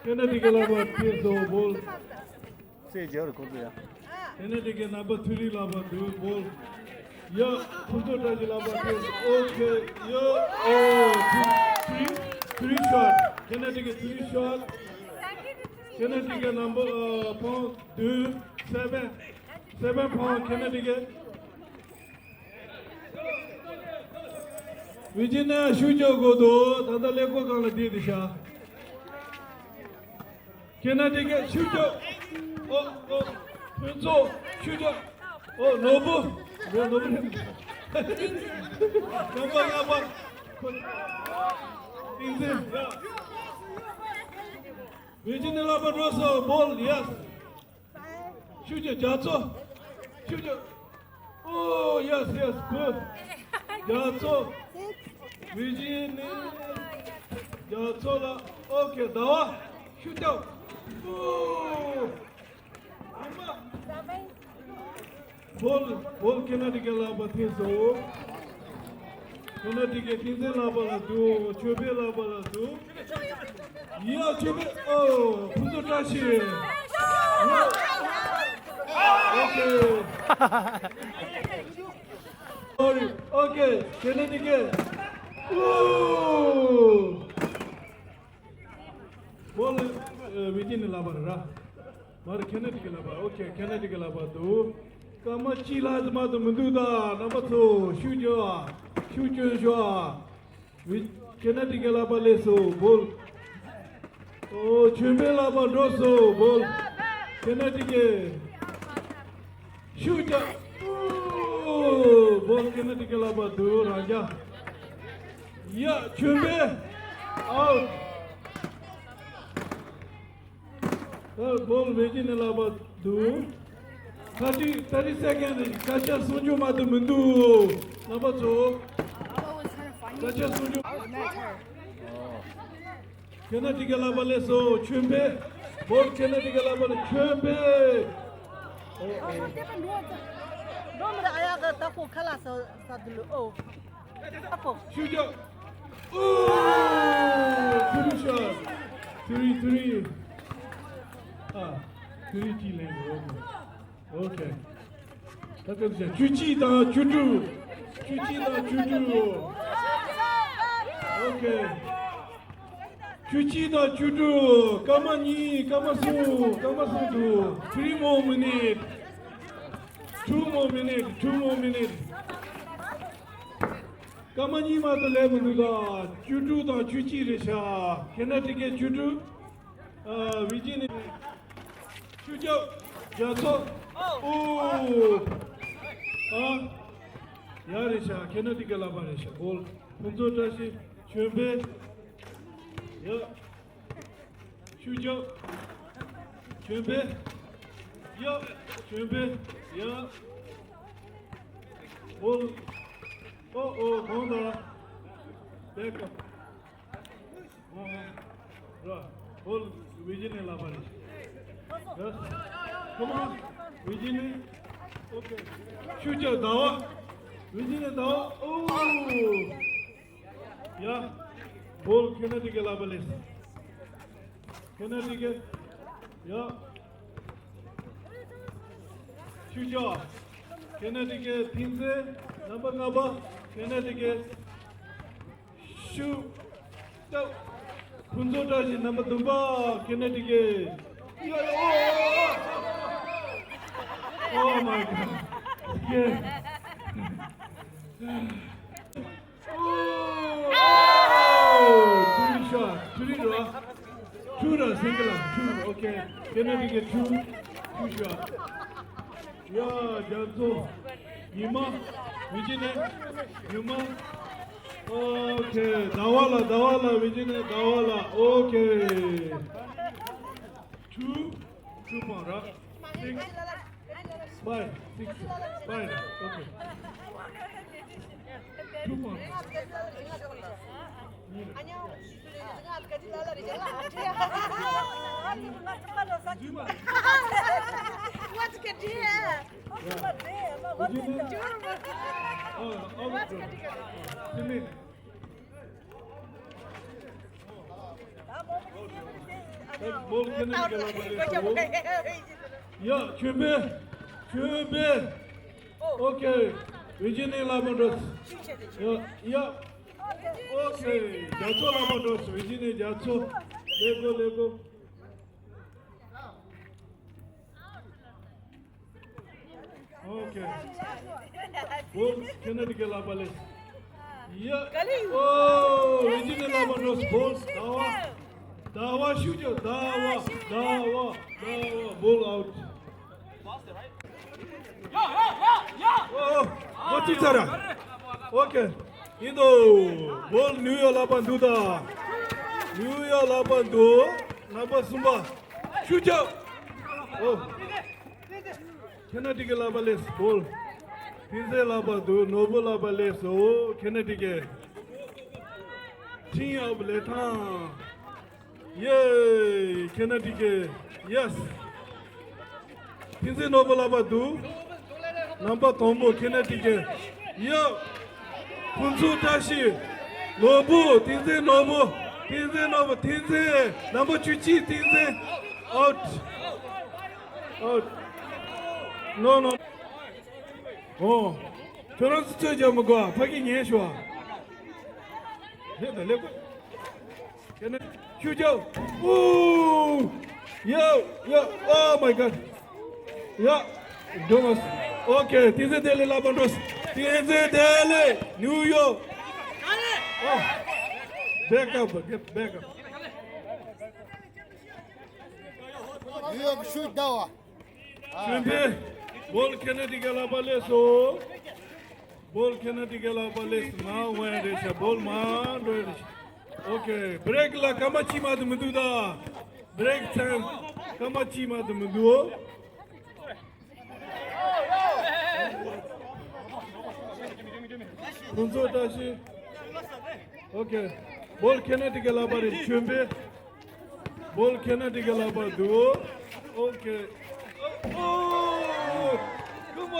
ཁེ་ན་ཌི་གི་ལག་པ་ཐེབས་སོང་། བྷོལ། རྩེད་རྒྱག་རེད་ཁོ་ཚོ་ཡ། ཁེ་ན་ཌི་གི་རྣམ་པ་ཐུ་རི་ལག་པ་འདུག་བྷོལ། ཡ། ཕུན་ཚོགས་བཀྲ་ཤིས་ལག་པ་ཐེབས་སོང་། ཨོ་ཁེ། ཡ། ཨོ། ཐུ་རི། ཐུ་རི་ཤོཊ། ཁེ་ན་ཌི་གི་ཐུ་རི་ཤོཊ། ཁེ་ན་ཌི་གི་རྣམ་པ། ཨ། པོན་བདུན། སེ་བེན། སེ་བེན་པོན། ཁེ་ན་ཌི་གི། ཝི་ཇི་ནི་ཡ་ཤུགས་རྒྱག་དགོས་འདུག་ད་ལྟ་ཀླད་ཀོར་སྒང་ལ་བསྡད་དེ་ཤག་ཁེ་ན་ཌི་གི་ཤུགས་རྒྱག་ཨོ། ཨོ། ཕུན་ཚོགས་ཤུགས་རྒྱག་ཨོ། ནོར་བུ། རེད། ནོར་བུ་རེད། རྣམ་པ་ལྔ་པ། ཏིང་འཛིན། ཡ། ཝི་ཇི་ནི་ལག་པ་འགྲོ་སོང་། བྷོལ། ཡེ་སི། ཤུགས་ཀྱིས། རྒྱ་མཚོ། ཤུགས་ཀྱིས། Oh, yes, yes, good. རྒྱ་མཚོ། ཝི་ཇི་ནི། རྒྱ་མཚོ་ལ། Okay, ཟླ་བ། ཤུགས་རྒྱག Oh. ཉི་མ། བྷོལ། བྷོལ་ཁེ་ན་ཌི་གི་ལག་པ་ཐེབས་སོང་། ཁེ་ན་ཌི་གི་ཏིང་འཛིན་ལག་པ་ལ་འདུག་ཆོས་འཕེལ་ལག་པ་ལ་འདུག་ཡ། ཆོས་འཕེལ། ཨོ། ཕུན་ཚོགས་བཀྲ་ཤིས། Okay. Sorry. Okay. ཁེ་ན་ཌི་གི། Oh. བྷོལ། ཨ། ཝི་ཇི་ནི་ལག་པ་རེད་ར། མ་རེད། ཁེ་ན་ཌི་གི་ལག་པ། Okay, ཁེ་ན་ཌི་གི་ལག་པ་འདུག་སྐར་མ་གཅིག་ལྷག་ཙམ་མ་གཏོགས་མི་འདུག་ད་རྣམ་པ་ཚོ་ཤུགས་རྒྱོབ་ཨ། ཤུགས་སྐྱོན་ཤོག་ཨ། ཝི། ཁེ་ན་ཌི་གི་ལག་པ་སླེབས་སོང་། བྷོལ། ཨོ། ཆོས་འཕེལ་ལག་པ་འགྲོ་སོང་། བྷོལ། ཁེ་ན་ཌི་གི། ཤུགས་རྒྱག་ཨོ། བྷོལ་ཁེ་ན་ཌི་གི་ལག་པ་འདུག་རང་རྒྱལ། ཡ། ཆོས་འཕེལ། Out. ད་བྷོལ་བེ་ཅིན་ནས་ལབ་པ་འདུག thirty, thirty second རེད། སྐད་ཆ་གསུང་རྒྱུ་མ་གཏོགས་མི་འདུག་རྣམ་པ་ཚོ། སྐད་ཆ་གསུང་རྒྱུ། ཁེ་ན་ཊི་ཀེ་ལབ་པ་ལས་སོ། ཆོས་འཕེལ། བྷོལ་ཁེ་ན་ཊི་ཀེ་ལབ་པ་ལས་ཆོས་འཕེལ། འགྲོ་མི་ར་ཨ་ཡ་ག་ད་ཁོ་ཁ་ལ་ས་ས་དུ་ལུ་ཨོ། ད་ཁོ། ཆུ་རྒྱབ། ཨོ། ཐུ་རི་ཤ། ཐུ་རི་ཐུ་རི། ཨ། ཐུ་རི་ཅི་ལེན་རོ། ཨོ་ཁེ། ད་ག་ཚོད་བྱས། བཅུ་གཅིག་དང་བཅུ་དྲུག་བཅུ་གཅིག་དང་བཅུ་དྲུག་ཨོ་ཁེ། བཅུ་གཅིག་དང་བཅུ་དྲུག་སྐར་མ་གཉིས། སྐར་མ་གསུམ། སྐར་མ་གསུམ་འདུག Three more minute. Two more minute. Two more minute. སྐར་མ་གཉིས་མ་གཏོགས་ལས་མི་འདུག་ག་བཅུ་དྲུག་དང་བཅུ་གཅིག་རེད་ཤག་ཁེ་ན་ཊི་ཀེ་བཅུ་དྲུག་ཨ། བི་ཇི་ནི། ཆུ་རྒྱབ། རྒྱ་མཚོ། ཨོ། ཨ། ཡ་རེད་ཤག་ཁེ་ན་ཊི་ཀེ་ལབ་པ་རེད་ཤག་བྷོལ། ཕུན་ཚོགས་བཀྲ་ཤིས། ཆོས་འཕེལ། ཡ། ཆུ་རྒྱབ། ཆོས་འཕེལ། ཡ། ཆོས་འཕེལ། ཡ། བྷོལ། ཨོ་ཨོ། གོང་དང་། བེག་ཨབ། ཨོ། ར། བྷོལ་བི་ཇི་ནས་ལབ་པ་རེད། ཡ། ཁོ་མ། བི་ཇི་ནས། ཨོ་ཁེ། ཆུ་རྒྱབ། ཟླ་བ། བི་ཇི་ནས་ཟླ་བ། ཨོ། ཡ། བྷོལ་ཁེ་ན་ཊི་ཀེ་ལབ་པ་ལས། ཁེ་ན་ཊི་ཀེ། ཡ། ཆུ་རྒྱབ། ཁེ་ན་ཊི་ཀེ། ཐིན་ཙེ། རྣམ་པ་ལྔ་པ། ཁེ་ན་ཊི་ཀེ། ཆུ་རྒྱབ། ཕུན་ཚོགས་བཀྲ་ཤིས། རྣམ་པ་བདུན་པ། ཁེ་ན་ཊི་ཀེ། ཡ་ཡ། ཨོ། Oh my God. ཡེ། ཨོ། ཨོ། ཐུ་རི་ཤ། ཐུ་རི་ར། ཐུ་ར། སིང་གལ་ལ། ཐུ། ཨོ་ཁེ། ཁེ་ན་ཊི་ཀེ་ཐུ། ཐུ་ཤ། ཡ། རྒྱ་མཚོ། ཉི་མ། བི་ཇི་ནས། ཉི་མ། ཨོ་ཁེ། ཟླ་བ་ལ། ཟླ་བ་ལ། བི་ཇི་ནས་ཟླ་བ་ལ། ཨོ་ཁེ། Two, two pound, right? Six, five, six, five, okay. Two pound. ཡ། ཆོས་འཕེལ། ཆོས་འཕེལ། ཨོ་ཁེ། བི་ཇི་ནས་ལབ་པ་འགྲོ། ཡ། ཡ། ཨོ་ཁེ། རྒྱ་མཚོ་ལབ་པ་འགྲོ། བི་ཇི་ནས་རྒྱ་མཚོ། ལེགས་གོ། ལེགས་གོ། ཨོ་ཁེ། བྷོལ་ཁེ་ན་ཊི་ཀེ་ལབ་པ་ལས། ཡ། ཨོ། བི་ཇི་ནས་ལབ་པ་འགྲོ། བྷོལ། ཟླ་བ། ཟླ་བ་ཤུགས་རྒྱབ། ཟླ་བ། ཟླ་བ། ཟླ་བ། བྷོལ་ཨའུཊ། ཨོ། ཨོ། ང་ཚོ་ཚར། ཨོ་ཁེ། ཡིན་དོ། བྷོལ་ནིའུ་ཡོག་ལབ་པ་འདུག་ད། ནིའུ་ཡོག་ལབ་པ་འདུག་རྣམ་པ་གསུམ་པ། ཤུགས་རྒྱབ། ཨོ། ཁེ་ན་ཊི་ཀེ་ལབ་པ་ལས། བྷོལ། ཐིན་ཙེ་ལབ་པ་འདུག་ནོར་བུ་ལབ་པ་ལས་སོ། ཁེ་ན་ཊི་ཀེ། ཁྲིན་ཨབ་ལེ་ཐང་། ཡེ། ཁེ་ན་ཊི་ཀེ། ཡེ་སི། ཐིན་ཙེ་ནོར་བུ་ལབ་པ་འདུག་རྣམ་པ་དང་པོ་ཁེ་ན་ཊི་ཀེ། ཡ། ཕུན་ཚོགས་བཀྲ་ཤིས། ནོར་བུ། ཐིན་ཙེ་ནོར་བུ། ཐིན་ཙེ་ནོར་བུ། ཐིན་ཙེ། རྣམ་པ་བཅུ་གཅིག་ཐིན་ཙེ། ཨའུཊ། ཨའུཊ། ནོ་ནོ། ཨོ། ཁྱོད་རང་ཚོ་རྩོད་རྒྱག་མི་དགོས་ཨ། ཕ་གི་ཉན་ཤོག་ཨ། ལེགས་དང་ལེགས་པོ། ཁྱེད་ནི་ཆུ་རྒྱབ། ཨུ། ཡ། ཡ། Oh my God. ཡ། འགྲོ་མ། ཨོ་ཁེ། ཐིན་ཙེ་བདེ་ལེགས་ལབ་པ་འགྲོ། ཐིན་ཙེ་བདེ་ལེགས། ནིའུ་ཡོག་ཨོ། བེག་ཨབ། བེག་ཨབ། ནིའུ་ཡོག་ཤུགས་ཟླ་བ། ཆོས་འཕེལ། བྷོལ་ཁེ་ན་ཊི་ཀེ་ལབ་པ་ལས་སོ། བྷོལ་ཁེ་ན་ཊི་ཀེ་ལབ་པ་ལས་སོ། ང་འོང་ཡ་རེད་ཤག་བྷོལ་མར་འགྲོ་ཡ་རེད་ཤག་ཨོ་ཁེ། བྷི་རེག་ལ་སྐར་མ་གཅིག་མ་གཏོགས་མི་འདུག་ད། བྷི་རེག་ཊའིམ། སྐར་མ་གཅིག་མ་གཏོགས་མི་འདུག་ཨོ། ཕུན་ཚོགས་བཀྲ་ཤིས། ཨོ་ཁེ། བོལ་ཁེ་ན་ཊི་ཀེ་ལག་པ་རེད། ཆོས་འཕེལ། བོལ་ཁེ་ན་ཊི་ཀེ་ལག་པ་འདུག་ཨོ་ཁེ། ཨོ། ཀུ་མ།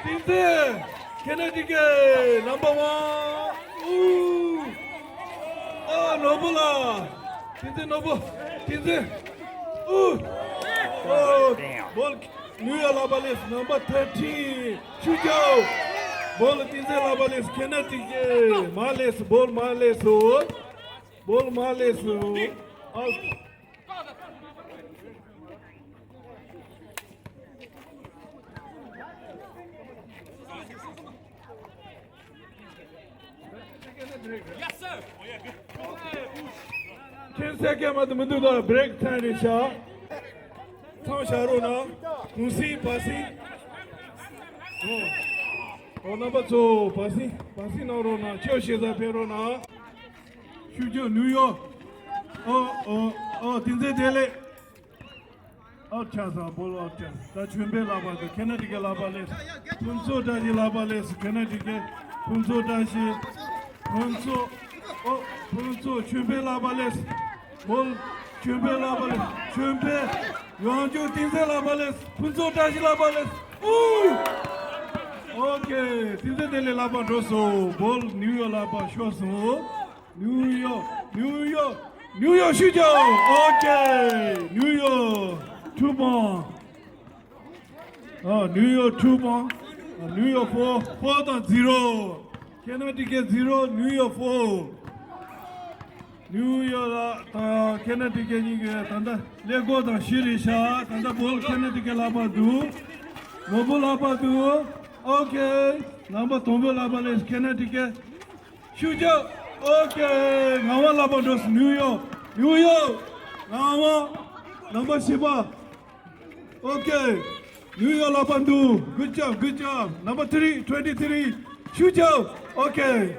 བསྟན་འཛིན། ཁེ་ན་ཊི་ཀེ་ནམ་བར་ཝན། ཨུ། ཨ་ནོར་བུ་ལགས། བསྟན་འཛིན་ནོར་བུ། བསྟན་འཛིན། ཨུ། ཨོ། བོལ། ནིའུ་ཡོག་ལག་པ་ལས་ནམ་བར་ཐར་ཊིན། ཤུགས་རྒྱོབ། བོལ་བསྟན་འཛིན་ལག་པ་ལས། ཁེ་ན་ཊི་ཀེ་མར་ལས། བོལ་མར་ལས་སོ། བོལ་མར་ལས་སོ། ཨའུཊ། ཁྱེད་སེ་ཀེན་མ་གཏོགས་མི་འདུག་ད་བྷི་རེག་ཐན་རེད་ཤག་མཚམས་བཞག་རོགས་གནང་། གུང་སེང་བར་གསེང་། ཨོ། ཨོ་རྣམ་པ་ཚོ་བར་གསེང་བར་གསེང་གནང་རོགས་གནང་། ཆོས་བཤད་ས་ཕེབས་རོགས་གནང་། ཤུགས་རྒྱོབ། ནིའུ་ཡོག་ཨོ་ཨོ་ཨོ། བསྟན་འཛིན་བདེ་ལེགས། ཨའུཊ་ཆགས་སོང་། བོལ་ཨའུཊ་ཆགས་སོང་། ད་ཆོས་འཕེལ་ལག་པ་འདུག་ཁེ་ན་ཊི་ཀེ་ལག་པ་ལས། ཕུན་ཚོགས་བཀྲ་ཤིས་ལག་པ་ལས། ཁེ་ན་ཊི་ཀེ། ཕུན་ཚོགས་བཀྲ་ཤིས། ཕུན་ཚོགས། ཨོ། ཕུན་ཚོགས། ཆོས་འཕེལ་ལག་པ་ལས། བོལ། ཆོས་འཕེལ་ལག་པ་ལས། ཆོས་འཕེལ། ཡང་བསྐྱར་བསྟན་འཛིན་ལག་པ་ལས། ཕུན་ཚོགས་བཀྲ་ཤིས་ལག་པ་ལས། ཨུ། ཨོ་ཁེ། བསྟན་འཛིན་བདེ་ལེགས་ལག་པ་འགྲོ་སོང་། བོལ་ནིའུ་ཡོག་ལག་པ་ཤོར་སོང་། ནིའུ་ཡོག་ནིའུ་ཡོག་ནིའུ་ཡོག་ཤུགས་རྒྱོབ། ཨོ་ཁེ། ནིའུ་ཡོག་ཊུ་པོན། ཨ། ནིའུ་ཡོག་ཊུ་པོན། ཨ། ནིའུ་ཡོག་ཕོར། ཕོར་དང་ཛི་རོ། ཁེ་ན་ཊི་ཀེ་ཛི་རོ། ནིའུ་ཡོག་ཕོར། ནིའུ་ཡོག་ལ་དང་ཁེ་ན་ཊི་ཀེ་གཉིས་ཀྱི་ད་ལྟ་ཀླད་ཀོར་དང་བཞི་རེད་ཤག་ད་ལྟ་བོལ་ཁེ་ན་ཊི་ཀེ་ལག་པ་འདུག་ནོར་བུ་ལག་པ་འདུག་ཨོ་ཁེ། ནམ་བར་དང་པོའི་ལག་པ་ལས། ཁེ་ན་ཊི་ཀེ། ཤུགས་རྒྱོབ། ཨོ་ཁེ། ངག་དབང་ལག་པ་འགྲོ་སོང་། ནིའུ་ཡོག་ནིའུ་ཡོག་ངག་དབང་། ནམ་བར་བཞི་པ། ཨོ་ཁེ། ནིའུ་ཡོག་ལག་པ་འདུག Good job, good job. Number three, twenty three. ཤུགས་རྒྱོབ། ཨོ་ཁེ།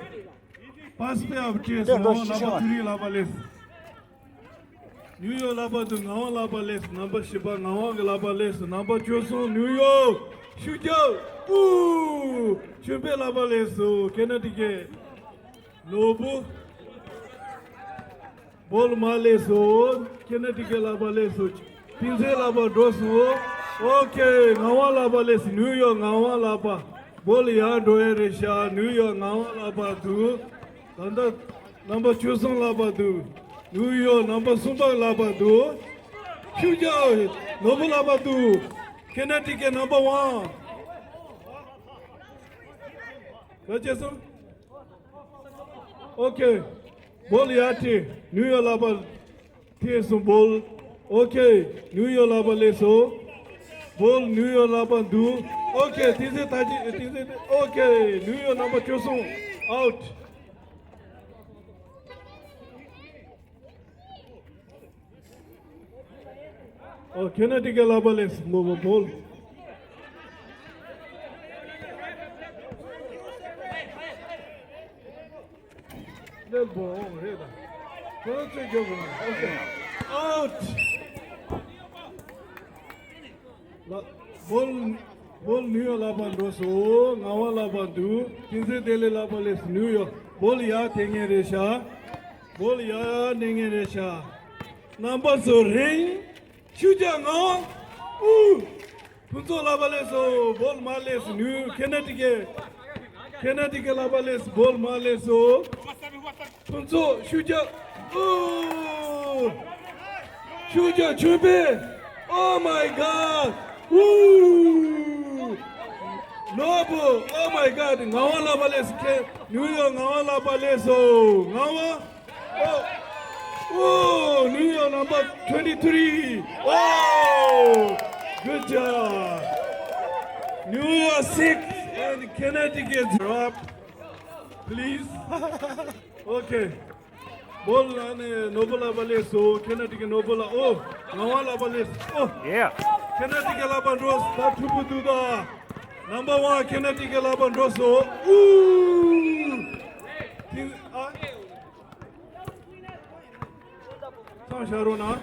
པཱས་ཕེབས་བྱས་སོང་། ནམ་བར་ཐི་རི་ལག་པ་ལས། ནིའུ་ཡོག་ལག་པ་འདུག་ངག་དབང་ལག་པ་ལས། ནམ་བར་བཞི་པ། ངག་དབང་གི་ལག་པ་ལས། ནམ་བར་བཅུ་གསུམ། ནིའུ་ཡོག་ཤུགས་རྒྱོབ། ཨུ། ཆོས་འཕེལ་ལག་པ་ལས་སོང་། ཁེ་ན་ཊི་ཀེ། ནོར་བུ། བོལ་མར་ལས་སོང་། ཁེ་ན་ཊི་ཀེ་ལག་པ་ལས་སོང་། བསྟན་འཛིན་ལག་པ་འགྲོ་སོང་། ཨོ་ཁེ། ངག་དབང་ལག་པ་ལས། ནིའུ་ཡོག་ངག་དབང་ལག་པ། བོལ་ཡར་འགྲོ་ཡས་རེད་ཤག་ནིའུ་ཡོག་ངག་དབང་ལག་པ་འདུག་ད་ལྟ་ནམ་བར་བཅུ་གསུམ་ལག་པ་འདུག་ནིའུ་ཡོག་ནམ་བར་གསུམ་པ་ལག་པ་འདུག་ཤུགས་རྒྱོབ། ནོར་བུ་ལག་པ་འདུག་ཁེ་ན་ཊི་ཀེ་ནམ་བར་ཝན། ག་བྱས་སོང་། ཨོ་ཁེ། བོལ་ཡར་ཐེ། ནིའུ་ཡོག་ལག་པ་ཐེ་སོང་། བོལ། ཨོ་ཁེ། ནིའུ་ཡོག་ལག་པ་ལས་སོང་། བོལ་ནིའུ་ཡོག་ལག་པ་འདུག་ཨོ་ཁེ། བསྟན་འཛིན་ད་ཅི་བསྟན་འཛིན། ཨོ་ཁེ། ནིའུ་ཡོག་ནམ་བར་བཅུ་གསུམ། ཨའུཊ། ཨོ། ཁེ་ན་ཊི་ཀེ་ལག་པ་ལས། མོ་མོ་བོལ། ལེ་བོ་རེད་ད། ཁོ་རང་ཚོས་རྒྱོབ་དགོས། ཨོ་ཁེ། ཨའུཊ། ལ། བོལ། བོལ་ནིའུ་ཡོག་ལག་པ་འགྲོ་སོང་། ངག་དབང་ལག་པ་འདུག་བསྟན་འཛིན་བདེ་ལེགས་ལག་པ་ལས་ནིའུ་ཡོག་བོལ་ཡར་ཐེབས་མཁན་རེད་ཤག་བོལ་ཡར་གནས་མཁན་རེད་ཤག་རྣམ་པ་ཚོ་རིང་། ཤུགས་རྒྱོབ། ངག་དབང་། ཨུ། ཕུན་ཚོགས་ལག་པ་ལས་སོང་། བོལ་མར་ལས་སོང་། ནིའུ་ཁེ་ན་ཊི་ཀེ། ཁེ་ན་ཊི་ཀེ་ལག་པ་ལས་སོང་། བོལ་མར་ལས་སོང་། ཕུན་ཚོགས་ཤུགས་རྒྱོབ། ཨོ། ཤུགས་རྒྱོབ། ཆོས་འཕེལ། Oh my God. Woo. ནོར་བུ། Oh my God. ངག་དབང་ལག་པ་ལས་སོང་། ཁེ། ནིའུ་ཡོག་ངག་དབང་ལག་པ་ལས་སོང་། ངག་དབང་། Oh. Oh, New York number twenty-three. Oh. Good job. New York six and Connecticut drop. Please. Okay. བོལ་ལ་ནི་ནོར་བུ་ལག་པ་ལས་སོང་། ཁེ་ན་ཊི་ཀེ་ནོར་བུ་ལགས། ཨོ། ངག་དབང་ལག་པ་ལས། ཨོ། Yeah. ཁེ་ན་ཊི་ཀེ་ལག་པ་འགྲོ། ད་ཕྲུ་གུ་འདུག་ད། Number one ཁེ་ན་ཊི་ཀེ་ལག་པ་འགྲོ་སོང་། ཨུ། ཐིང་། ཨ། མཚམས་བཞག་རོགས་གནང་།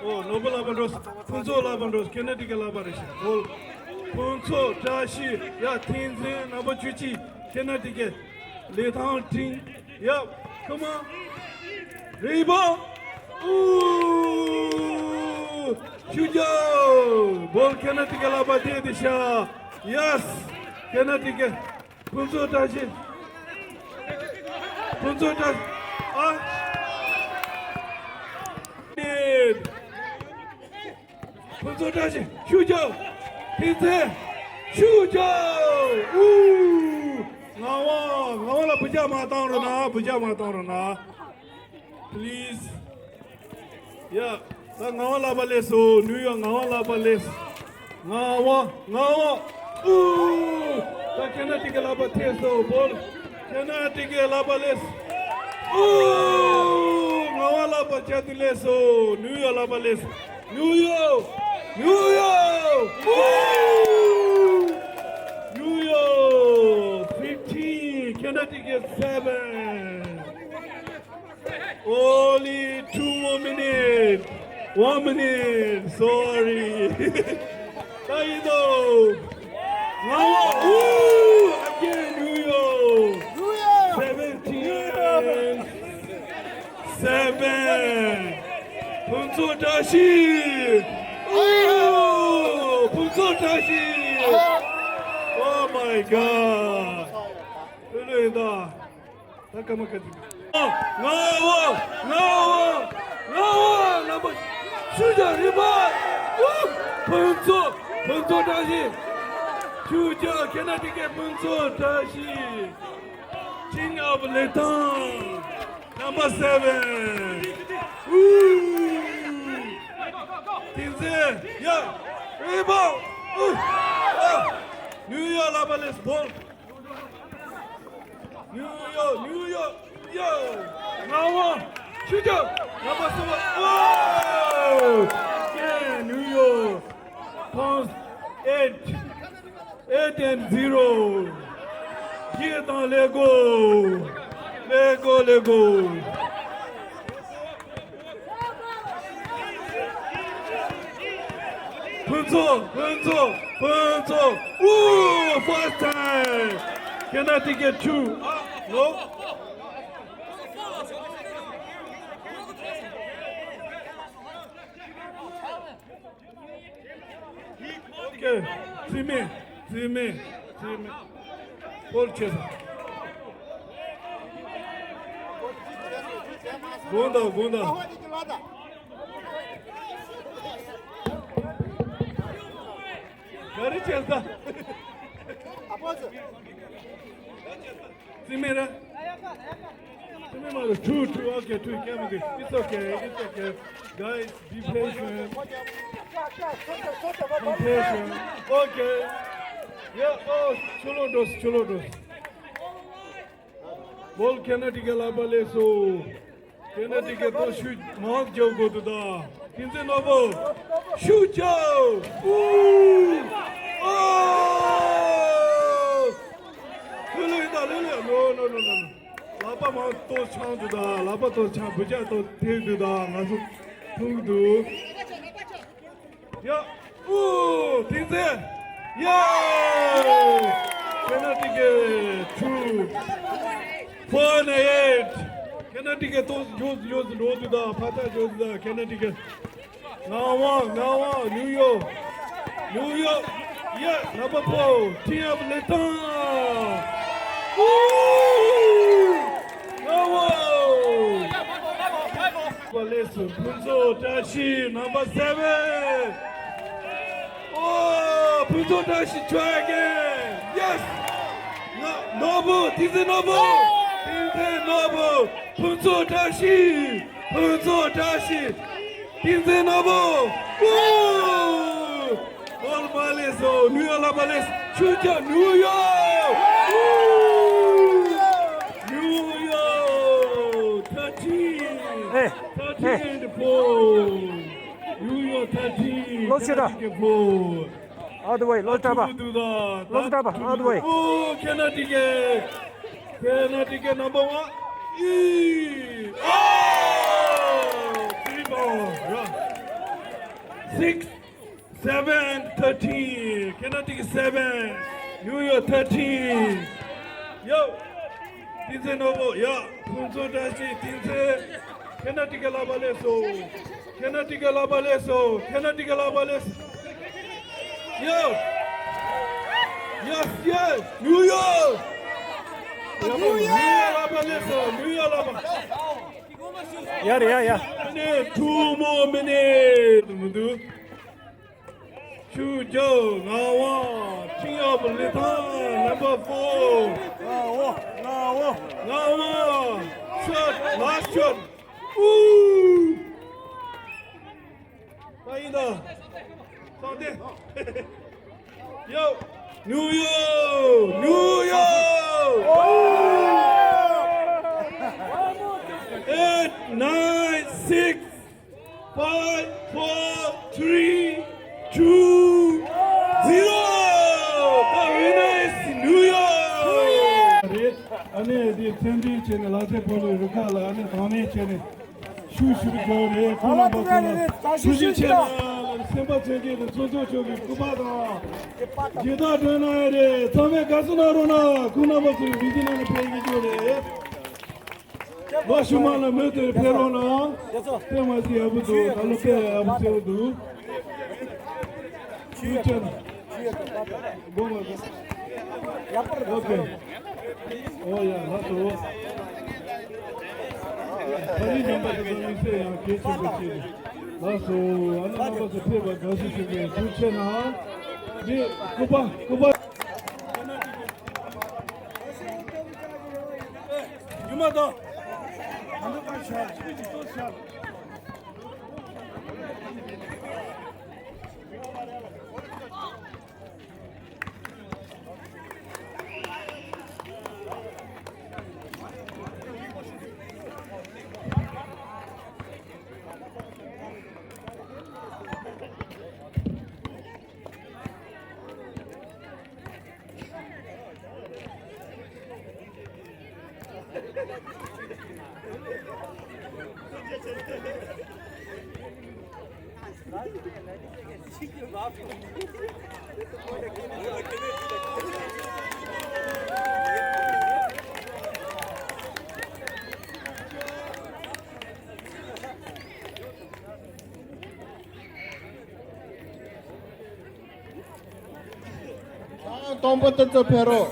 ཨོ། ནོར་བུ་ལག་པ་འགྲོ། ཕུན་ཚོགས་ལག་པ་འགྲོ། ཁེ་ན་ཊི་ཀེ་ལག་པ་རེད་ཤག་ཨོ། ཕུན་ཚོགས་བཀྲ་ཤིས། ཡ། ཐེན་ཙེན། རྣམ་པ་བཅུ་གཅིག་ཁེ་ན་ཊི་ཀེ། ལི་ཐང་ཁྲིན། ཡ། ཁ་མ། རི་བོ། ཨུ། ཤུ་རྒྱ། བོལ་ཁེ་ན་ཊི་ཀེ་ལག་པ་དེ་དེ་ཤག་ཡེ་སི། ཁེ་ན་ཊི་ཀེ། ཕུན་ཚོགས་བཀྲ་ཤིས། ཕུན་ཚོགས་བཀྲ་ཤིས། ཨ། ཕུན་ཚོགས་བཀྲ་ཤིས། ཤུ་རྒྱ། ཐེན་ཙེན། ཤུ་རྒྱ། ཨུ། ངག་དབང་། ངག་དབང་ལ་འབུད་རྒྱག་མ་བཏང་རོགས་གནང་། འབུད་རྒྱག་མ་བཏང་རོགས་གནང་། Please. ཡ། ད་ངག་དབང་ལག་པ་སླེབས་སོང་། ནིའུ་ཡོག་ངག་དབང་ལག་པ་སླེབས། ངག་དབང་། ངག་དབང་། ཨུ། ད་ཁེ་ན་ཊི་ཀེ་ལག་པ་ཐེབས་སོང་། བོལ་ཁེ་ན་ཊི་ཀེ་ལག་པ་སླེབས། ཨུ། ངག་དབང་ལག་པ་བསྐྱར་དུ་སླེབས་སོང་། ནིའུ་ཡོག་ལག་པ་སླེབས། ནིའུ་ཡོག་ནིའུ་ཡོག་ཨུ། ནིའུ་ཡོག fifteen། ཁེ་ན་ཊི་ཀེ་seven། Only two more minutes. One minute. Sorry. ད་ཡིན་ནོ། ངག་དབང་། ཨུ། Again New York. Seventeen seven. ཕུན་ཚོགས་བཀྲ་ཤིས། ཨུ། ཕུན་ཚོགས་བཀྲ་ཤིས། Oh my God. ལོས་ལོས་ཡིན་ད། ད་སྐར་མ་ཁ་ཅིག་ཨ། ངག་དབང་། ངག་དབང་། ངག་དབང་། རྣམ་པ་ཤུ་རྒྱ་རི་བོ། ཨུ། ཕུན་ཚོགས། ཕུན་ཚོགས་བཀྲ་ཤིས། ཤུ་རྒྱ། ཁེ་ན་ཊི་ཀེ་ཕུན་ཚོགས་བཀྲ་ཤིས། King of Litang། Number seven། ཨུ། ཐེན་ཙེན། ཡ། རི་བོ། ཨུ། ཨ། ནིའུ་ཡོག་ལག་པ་སླེབས། བོལ། ནིའུ་ཡོག་ནིའུ་ཡོག་ཡ། ངག་དབང་། ཤུ་རྒྱ། ངག་དབང་སུ་བ། ཨོ། ཡེ། ནིའུ་ཡོག་ཁོང་། eight eight and zero། རྗེས་དང་ལས་འགོ། ལས་འགོ། ལས་འགོ། ཕུན་ཚོགས། ཕུན་ཚོགས། ཕུན་ཚོགས། ཨུ། First time། ཁེ་ན་ཊི་ཀེ་two། ཨ། ནོ། ཨོ་ཁེ། རྩིས་མེད། རྩིས་མེད། རྩིས་མེད། སྐོར་ཆེ་ས། དགོངས་དག་དགོངས་དག་ག་རེ་བྱས་ས། རྩིས་མེད་ར། རྩིས་མེད་མ་རེད། Two, two, okay, two, can be. It's okay, it's okay. Guys, be patient. Be patient. Okay. Yeah, oh, ཆུ་ལོག་འགྲོ། ཆུ་ལོག་འགྲོ། བོལ་ཁེ་ན་ཊི་ཀེ་ལག་པ་སླེབས་སོང་། ཁེ་ན་ཊི་ཀེ་ཏོ་ཤུ་མང་རྒྱག་དགོས་འདུག་ད། ཐེན་ཙེན་ནོར་བུ། ཤུ་རྒྱ། ཨུ། ཨོ། ལྷོད་ལྷོད་ཡིན་ད། ལྷོད་ལྷོད། ནོ་ནོ་ནོ་ནོ། ལག་པ་མང་ཏོ་འཆང་འདུག་ད། ལག་པ་ཏོ་འཆང་། འབུད་རྒྱག་ཏོ་ཐེབས་འདུག་ད། ང་ཚོ་ཐུག་འདུག་ཡ། ཨུ། ཐེན་ཙེན། ཡ། ཁེ་ན་ཊི་ཀེ་two, four and eight། ཁེ་ན་ཊི་ཀེ་ཏོ་ཡོད་ཡོད་འགྲོ་འདུག་ད། ཕ་ཐག་ཡོད་འདུག་ད། ཁེ་ན་ཊི་ཀེ། ངག་དབང་། ངག་དབང་། ནིའུ་ཡོག་ནིའུ་ཡོག་ཡ། ནམ་པར་ཕོར། King of Litang། ཨུ། ངག་དབང་། ཕུན་ཚོགས་བཀྲ་ཤིས། Number seven། ཨོ། ཕུན་ཚོགས་བཀྲ་ཤིས། Try again. Yes. ནོར་བུ། ཐེན་ཙེན་ནོར་བུ། ཐེན་ཙེན་ནོར་བུ། ཕུན་ཚོགས་བཀྲ་ཤིས། ཕུན་ཚོགས་བཀྲ་ཤིས། ཐེན་ཙེན་ནོར་བུ། ཨོ། ཨོལ་པ་ལེ་སོ། ནིའུ་ཡོག་ལ་པ་ལེ་སོ། ཆུ་ཅག་ནིའུ་ཡོག་ནིའུ་ཡོག thirteen. ཨེ། Thirteen and four. ནིའུ་ཡོག་thirteen། ལོ་ཆུ་ད། Connecticut four. All the way. ལོ་ཏྲ་པ། ལོ་ཏྲ་པ། All the way. ཨོ། Connecticut། Connecticut number one. ཨི། ཨོ། Three ball. Run. Six, seven, thirteen. Connecticut seven, New York thirteen. Yo, བསྟན་འཛིན་ནོར་བུ། ཡ། ཕུན་ཚོགས་བཀྲ་ཤིས། བསྟན་འཛིན། Connecticut ལག་པ་ལེགས་སོ། Connecticut ལག་པ་ལེགས་སོ། Connecticut ལག་པ་ལེགས་སོ། Yo. Yes, yes. New York. New York ལག་པ་ལེགས་སོ། New York ལག་པ། ཡ་རེད་ཡ་ཡ། Minute, two more minutes. མི་འདུག་ཆུ་རྒྱལ། ངག་དབང་། King of Litang, number four. ངག་དབང་། ངག་དབང་། ངག་དབང་། Shot, last shot. Ooh. ད་ཡིན་ད། སང་སྟེ། Yo. New York, New York. Eight, nine, six, five, four, three, two, zero. The winner is New York. རེད། ཨ་ནི་དེ་མཚན་འདྲེན་བྱས་ནས་ལག་རྩེད་སྤོ་ལོའི་རུ་ཁག་ལ་ཨ་ནི་དང་ལེན་བྱས་ནས་ཤུགས་ཆེ་རུ་བརྒྱབ་རེད། ཁོང་རྣམ་པ་ཚོ་ལ་ཐུགས་རྗེ་ཆེ་ལ་སེམས་པ་ཚོད་ཀྱི་ཚོགས་གཙོ་མཆོག་གི་སྐུ་པར་དང་། རྒྱལ་དར་སྒྲོན་གནང་ཡ་རེད། ཚང་མས་དགའ་བསུ་གནང་རོགས་གནང་། ཁོང་རྣམ་པ་ཚོ་ལ་མི་ཚེ་ནང་ལ་ཕན་གྱི་ཆོག་རེད། ལོ་ཕྱི་མ་ལ་མུ་མཐུད་ཕེབས་རོགས་གནང་། དཔེ་མ་སྲིད་ཡག་པོ་འདུག་ད་ལོ་དཔེ་ཡག་པོ་བྱས་འདུག་ཐུགས་རྗེ་ཆེ། ཨོ་ཁེ། ཨོ་ཡ། ལགས་སོ། ད་རིང་ཉམས་པ་དེ་ཚོ་དམིགས་བསལ་ཡང་གལ་ཆེན་པོ་ཆེ་རེད། ལགས་སོ། ཨ་ནི་རྣམ་པ་ཚོ་ཕེབས་པར་དགའ་བསུ་ཞུ་གི་ཡིན། ཐུགས་རྗེ་གནང་། འདི་སྐུ་པར་སྐུ་པར། རྒྱུ་མ་དང་། ཨ་ནི་ཀ་ཤ་ཆུ་ཅིག་ཏོ་ཤ། ཨ། སྟོང་པ་ཏི་ཙི་ཕེབས་རོགས།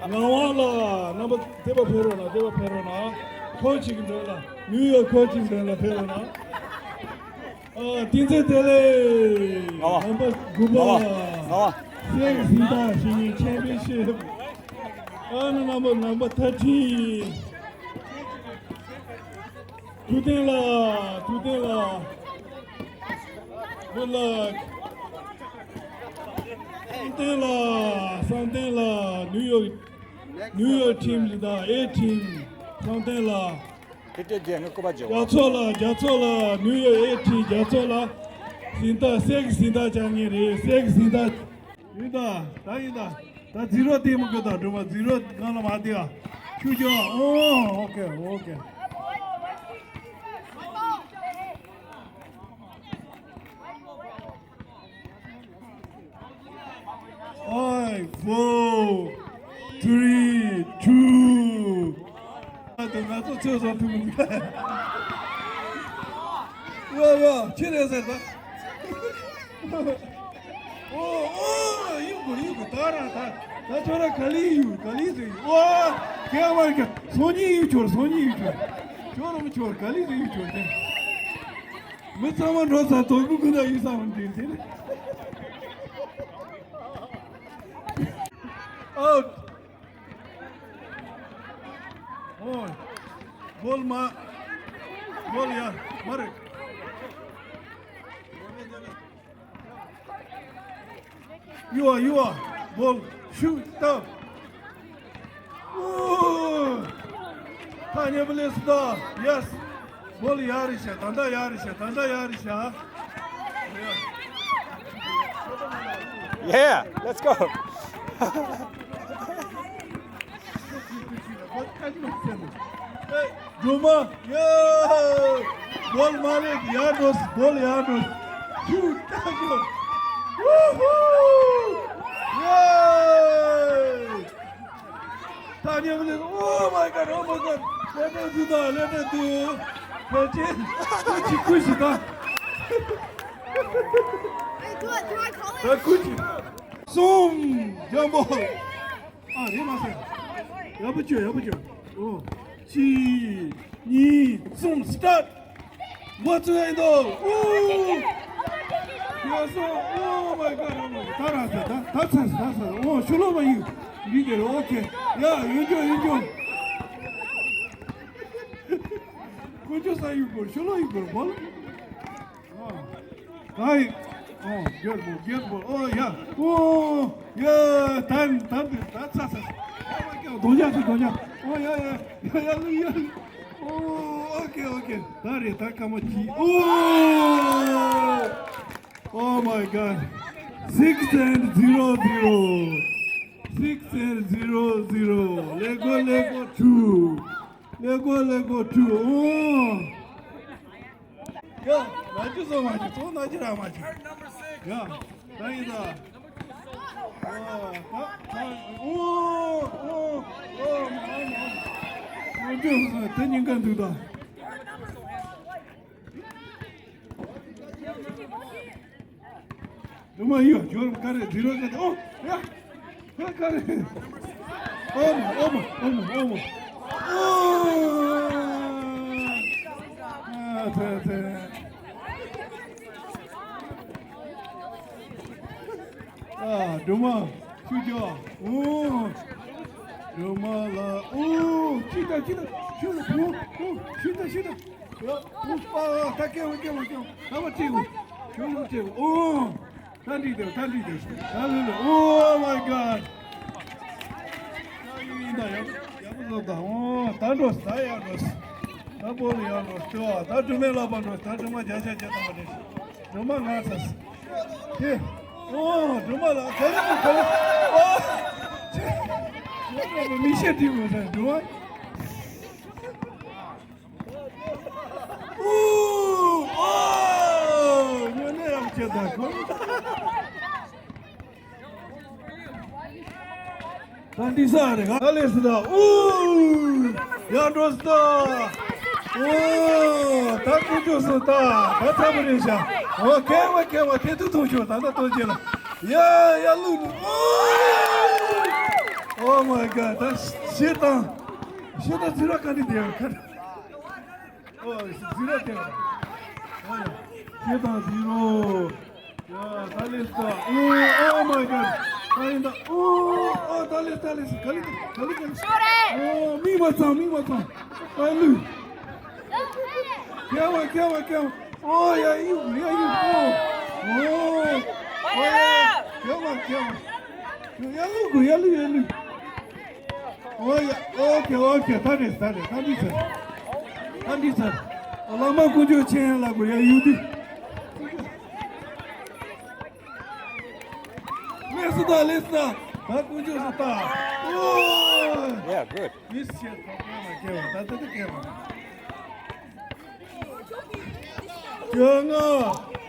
ངག་དབང་ལགས། རྣམ་པ་དེ་པར་ཕེབས་རོགས་གནང་། དེ་པར་ཕེབས་རོགས་གནང་། ཁོ་གཅིག་གི་མདུན་ལ། ནིའུ་ཡོག་ཁོ་གཅིག་གི་མདུན་ལ་ཕེབས་རོགས་གནང་། ཨ། བསྟན་འཛིན་བདེ་ལེགས། ལགས་པ། རྣམ་པ་དགུ་པ། ལགས་པ། ལགས་པ། སེག་གཟེངས་རྟགས་ཞིག་ཡིན། ཆེམ་པིན་ཤིབ། ཨ་ནི་རྣམ་པ་ནམ་པར་ཐར་ཊིན། ཐུབ་བསྟན་ལགས། ཐུབ་བསྟན་ལགས། Good luck. བསམ་གཏན་ལགས། བསམ་གཏན་ལགས། ནིའུ་ཡོག་ནིའུ་ཡོག་ཊིམ་ལ་དང་། ཨེ་ཊིམ། བསམ་གཏན་ལགས། དེ་སྤྲད་རྗེས་ངས་སྐུ་པར་བརྗེ་བ། རྒྱ་མཚོ་ལགས། རྒྱ་མཚོ་ལགས། ནིའུ་ཡོག་ཨེ་ཊིམ། རྒྱ་མཚོ་ལགས། གཟེངས་རྟགས། སེག་གཟེངས་རྟགས་བཅང་མཁན་རེད། སེག་གཟེངས་རྟགས། ཡིན་ད། ད་ཡིན་ད། ད་ཛི་རོ་བལྟས་མི་དགོས་ད། སྒྲོལ་མ། ཛི་རོ་ནང་ལ་མ་བལྟས་ཨ། ཆུ་རྒྱུ་ཨ། ཨོ། ཨོ་ཁེ། ཨོ་ཁེ། Five, four, three, two. ཨ། ད་ང་ཚོ་ཚོད་བཟོ་ཐུབ་མི་འདུག་ཡ་ཡ། ཁྱེད་རེད་ཟེར་ད། ཨོ་ཨོ། གཡུག་དགོས་གཡུག་དགོས། ད་རང་ད་ད་ཁྱོད་རང་ག་ལེ་གཡུག་ག་ལེ་ཟེར་གཡུག་ཨོ། ཁྱེད་མ་ག་སང་ཉིན་གཡུག་ཆོག་སང་ཉིན་གཡུག་ཆོག་ཁྱོད་རང་ཁྱོད་ག་ལེ་ཟེར་གཡུག་ཆོག་དེ། མི་ཚང་མ་འགྲོ་ས་དོག་པོ་ཀུན་ལ་གཡུག་ས་མི་འདུག་དེ། ཨའུ། ཨོ། བོལ་མ། བོལ་ཡ། མ་རེད། གཡུག་པ། གཡུག་པ། བོལ། ཤུགས་བཏང་། ཨོ། ཐག་ཉེ་པོ་ལས་སུ་ད། ཡེ་སི། བོལ་ཡག་རེད་ཤག་ད་ལྟ་ཡག་རེད་ཤག་ད་ལྟ་ཡག་རེད་ཤག Yeah, let's go. སྒྲོལ་མ། ཡེ། བོལ་མ་རེད། ཡར་འགྲོ། བོལ་ཡར་འགྲོ། ཁྱུ་ལྟ་དགོས། ཝུ་ཧུ། ཡེ། ད་ཉམས་ལེན། Oh my God, oh my God. Let them do that, let them do. ཕལ་ཆེར་ཀུ་ཅི་ཀུ་ཅི་ད། ད་ཀུ་ཅི། གསུམ། ཇམ་བོ། ཨ་རེད་མ་ཟེར། ཡག་པོ་བྱོས། ཡག་པོ་བྱོས། ཨོ། གཅིག་གཉིས། གསུམ། སི་ཊར་ཊི། What's going on? Oh! Yes, oh, oh my God, oh my God. ད་ར་ད་ད་ད་ཚ་ད་ཚ། ཨོ་ཤུ་ལོ་མ་ཡིན། འདི་དེར། ཨོ་ཁེ། ཡ་ཡོད་འགྱོ་ཡོད་འགྱོ། ཀུན་སྤྱོད་ས་ཡུལ་སྐོར་ཤུ་ལོ་ཡུལ་སྐོར་བོལ། ཨོ། ཨོ། གྱོད་པོ་གྱོད་པོ། ཨོ་ཡ། ཨོ་ཡ། ད་ད་ད་ད་ཚ་ཚ། ཨོ་མའི་གོཌ། རྡོག་རྒྱག་ཅིག་རྡོག་རྒྱག་ཨོ་ཡ་ཡ་ཡ་ཡ་ལུ་ཡ་ལུ། ཨོ། ཨོ་ཁེ་ཨོ་ཁེ། ད་རེད། ད་སྐར་མ་གཅིག་ཨོ། Oh my God. Six and zero zero. Six and zero zero. Let go, let go, two. Let go, let go, two. Oh. ཡ། ན་ཅི་བཟོ་མ་ཅི་ཚོ་ན་ཅི་ར་མ་ཅི། ཡ། ད་ཡིན་ད། ཨོ། ད་ད། ཨོ། ཨོ། ཨོ། ཨོ། ཨོ། ཨོ། དེ་སྙིང་ག་འདུག་ད། སྒྲོལ་མ་ཡོད། ཇོར་ཀ་རེ་དི་རོ་ཀ་རེ། ཨོ་ཡ། ཀ་ཀ་རེ། ཨོ་མ་ཨོ་མ་ཨོ་མ་ཨོ་མ། ཨོ། ཨ་ཐེ་ཐེ། ཨ་སྒྲོལ་མ་ཤུགས་རྒྱོབ། ཨོ། སྒྲོལ་མ་ལ། ཨོ། ཅི་ད་ཅི་ད། ཤུགས་ལ་ཕུ། ཨོ་ཤུགས་ད་ཤུགས་ད། ཡ། ཨོ། ཨ་ད་ཀེ་བ་ཀེ་བ་ཀེ་བ། ད་བ་ཅི་གོ་ཤུགས་ལ་ཅི་གོ་ཨོ། ད་འགྲིག་འདུག་ད་འགྲིག་འདུག་ད་ལོས་ལོས། Oh my God. ད་ཡིན་ད་ཡག་ཡག་པོ་བཟོ་ད། ཨོ་ད་འགྲོ་ད་ཡར་འགྲོ། ད་བོ་ལ་ཡར་འགྲོ། ལྟོས་ཨ། ད་སྒྲོལ་མའི་ལག་པ་འགྲོ། ད་སྒྲོལ་མ་བརྒྱ་ཆ་བརྒྱ་བཏང་བ་རེད། སྒྲོལ་མ་ང་ཚ་སི། ཨོ་སྒྲོལ་མ་ལགས་ག་ལེ་ག་ལེ། ཨོ་ཆེ། མི་ཤེས་དྲིས་མོ་ད་སྒྲོལ་མ། ཨོ། ཨོ། དངོས་གནས་ཡག་བྱས་ད་ཁོ། ད་འདི་ས་རེད་ག་ལེ་སི་ད། ཨོ། ཡར་འགྲོ་སི་ད། ཨོ། ད་ཀུ་ཅོ་སི་ད། ད་ཚ་པོ་རེད་ཤག་ཨོ་ཁེ་བ་ཁེ་བ་ཁེ་ཐུག་ཐུག་ཤོག་ད་ད་ཏོ་ཅེ་ལ། ཡ་ཡ་ལུ། ཨོ། Oh my God. ད་ཤེ་ད། ཤེ་ད་ཟི་ར་ག་འདི་དེ་ཡང་ཁ། ཨོ། ཟི་རོ་དེ། ཨོ་ཡ། ཁྱེད་དང་ཟི་རོ། ཡ། ད་ལེ་སི་ད། ཨོ། Oh my God. ད་ཡིན་ད། ཨོ། ཨོ། ད་ལེ་ད་ལེ་སི། ག་ལེ་ག་ལེ་ག་ལེ། ཨོ། མིག་མ་ཚང་མིག་མ་ཚང་། ད་ལུས། ཁྱེད་མ་ཁྱེད་མ་ཁྱེད་མ། ཨོ་ཡ་ཡུ་ཡ་ཡུ། ཨོ། ཨོ། ཨོ་ཡ་ཡ། ཁྱེད་མ་ཁྱེད་མ། ཡ་ལུ་གུ་ཡ་ལུ་ཡ་ལུ། ཨོ་ཡ། ཨོ་ཁེ་ཨོ་ཁེ། ད་རེད་ད་རེད། ད་འདི་ཚར། ད་འདི་ཚར། བླ་མ་དཀོན་མཆོག་མཁྱེན་ལ་གོ་ཡ་ཡུ་དུ། ལེ་སི་ད་ལེ་སི་ད། ད་དཀོན་མཆོག་སུ་ད། ཨོ། Yeah, good. མི་སི་ཆེ་ད་ད་ད་ད་ད་ད་ད། ཁྱོད་ང་།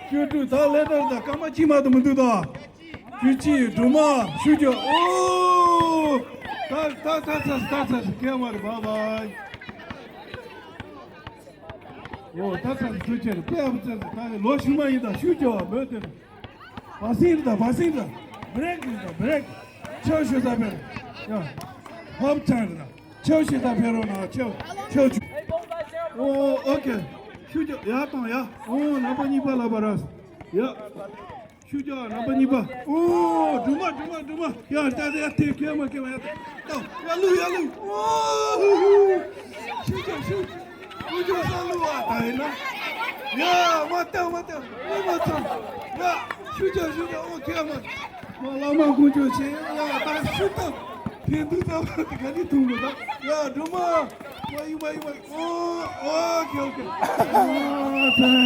ཁྱོད་དུ་ད་ལེ་ད་ད་སྐར་མ་གཅིག་མ་གཏོགས་མི་འདུག་ད། ཁྱོད་ཅི་སྒྲོལ་མ་ཤུགས་རྒྱོབ། ཨོ། ད་ད་ད་ད་ད་ད་ད་སྐྱེལ་མ་རེད། བཱའི་བཱའི། ཨོ་ད་ད་ད་ཁྱོད་ཅི་རེད། དཔེ་ཨ་བུ་ཙེ་ད་ལོ་ཤུལ་མ་ཡིན་ད། ཤུགས་རྒྱོབ་མོས་དེ། བ་སིན་ད་བ་སིན་ད། བྷི་རེག་ཡིན་ད་བྷི་རེག་ཆེའུ་ཤུ་ད་ཕེ་རེད། ཡ། ཧོབ་ཆང་རེད་ད། ཆེའུ་ཤི་ད་ཕེ་རོ་ན་ཆེའུ་ཆེའུ་ཆུ། ཨོ་ཨོ་ཁེ། ཤུགས་རྒྱོབ་ཡར་བཏང་ཡ། ཨོ་རྣམ་པ་གཉིས་པ་ལ་བ་ར། ཡ། ཤུགས་རྒྱོབ་རྣམ་པ་གཉིས་པ། ཨོ་སྒྲོལ་མ་སྒྲོལ་མ་སྒྲོལ་མ། ཡ་ད་ད་ཡ་དེ་ཁེ་མ་ཁེ་མ་ཡ་ད། ཡ་ལུ་ཡ་ལུ། ཨོ། ཤུགས་རྒྱོབ་ཤུགས། ཤུགས་རྒྱོབ་ས་ལུ་བ་ད་ཡིན་ན། ཡ་མ་ལྟ་མ་ལྟ་མི་མ་ཚང་། ཡ་ཤུགས་རྒྱོབ་ཤུགས་རྒྱོབ། ཨོ་ཁེ་མ། མ་བླ་མ་དཀོན་མཆོག་མཁྱེན་ལ་ད་ཤུགས་ད། ཐན་ཐུག་ཚ་བ་དེ་ག་ནས་ཐུག་མི་འདུག་ཡ་སྒྲོལ་མ། ཨོ་ཡུ་མ་ཡུ་མ། ཨོ་ཨོ་ཁེ་ཨོ་ཁེ། ཨོ་ཐན།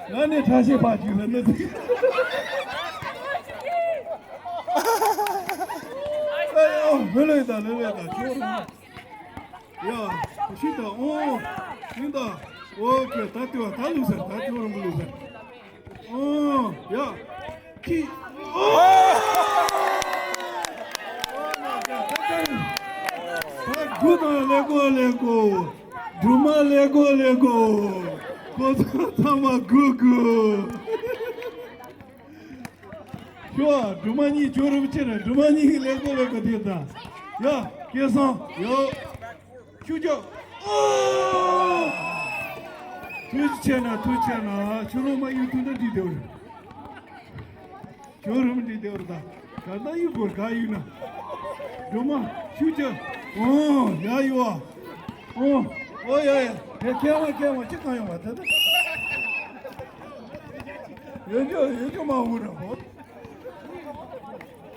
ང་ནས་ཁྲ་ཤེས་ཕ་ཅིག་ལ་ནི་ཟིག་ཨ་ཡ་ལོས་ལོས་དང་ལོས་ལོས་དང་ཁྱོད་རང་། ཡ། ཤི་ད་ཨོ། ཤི་ད། ཨོ་ཁེ་ད་ལྟོས་ད་ལུས་ཟེར་ད་ཁྱོད་རང་གི་ལུས་ཟེར། ཨོ། ཡ། ཁི། ཨོ། ད་དགུ་དང་ལེགས་གོ་ལེགས་གོ། སྒྲོལ་མ་ལེགས་གོ་ལེགས་གོ། ཁོ་ཚོ་ཚང་མ་དགུ་དགུ། ཤོ། སྒྲོལ་མ་གཉིས་ཁྱོད་རུ་ཆེ་རེད། སྒྲོལ་མ་གཉིས་ལེགས་གོ་ལེགས་གོ་དེ་ད། ཡ། སྐལ་བཟང་། ཡོ། ཤུགས་རྒྱོབ། ཨོ། ཐུགས་རྗེ་ཆེ་ན་ཐུགས་རྗེ་ཆེ་ན་ཁྱོད་རང་མ་གཡུག་ཐུག་ན་འགྲིག་དེ་བར། ཁྱོད་རང་འགྲིག་དེ་བར་ད། ད་ད་གཡུག་དགོས་ག་གཡུག་ན། སྒྲོལ་མ་ཤུགས་རྒྱོབ། ཨོ་ཡ་ཡོ། ཨོ། ཨོ་ཡ་ཡ། ཡ་ཁྱེད་མ་ཁྱེད་མ་ཅི་གང་ཡོང་བ་ད་ད། ཡོད་ཅོ་ཡོད་ཅོ་མ་འུར་ར་ཧོ།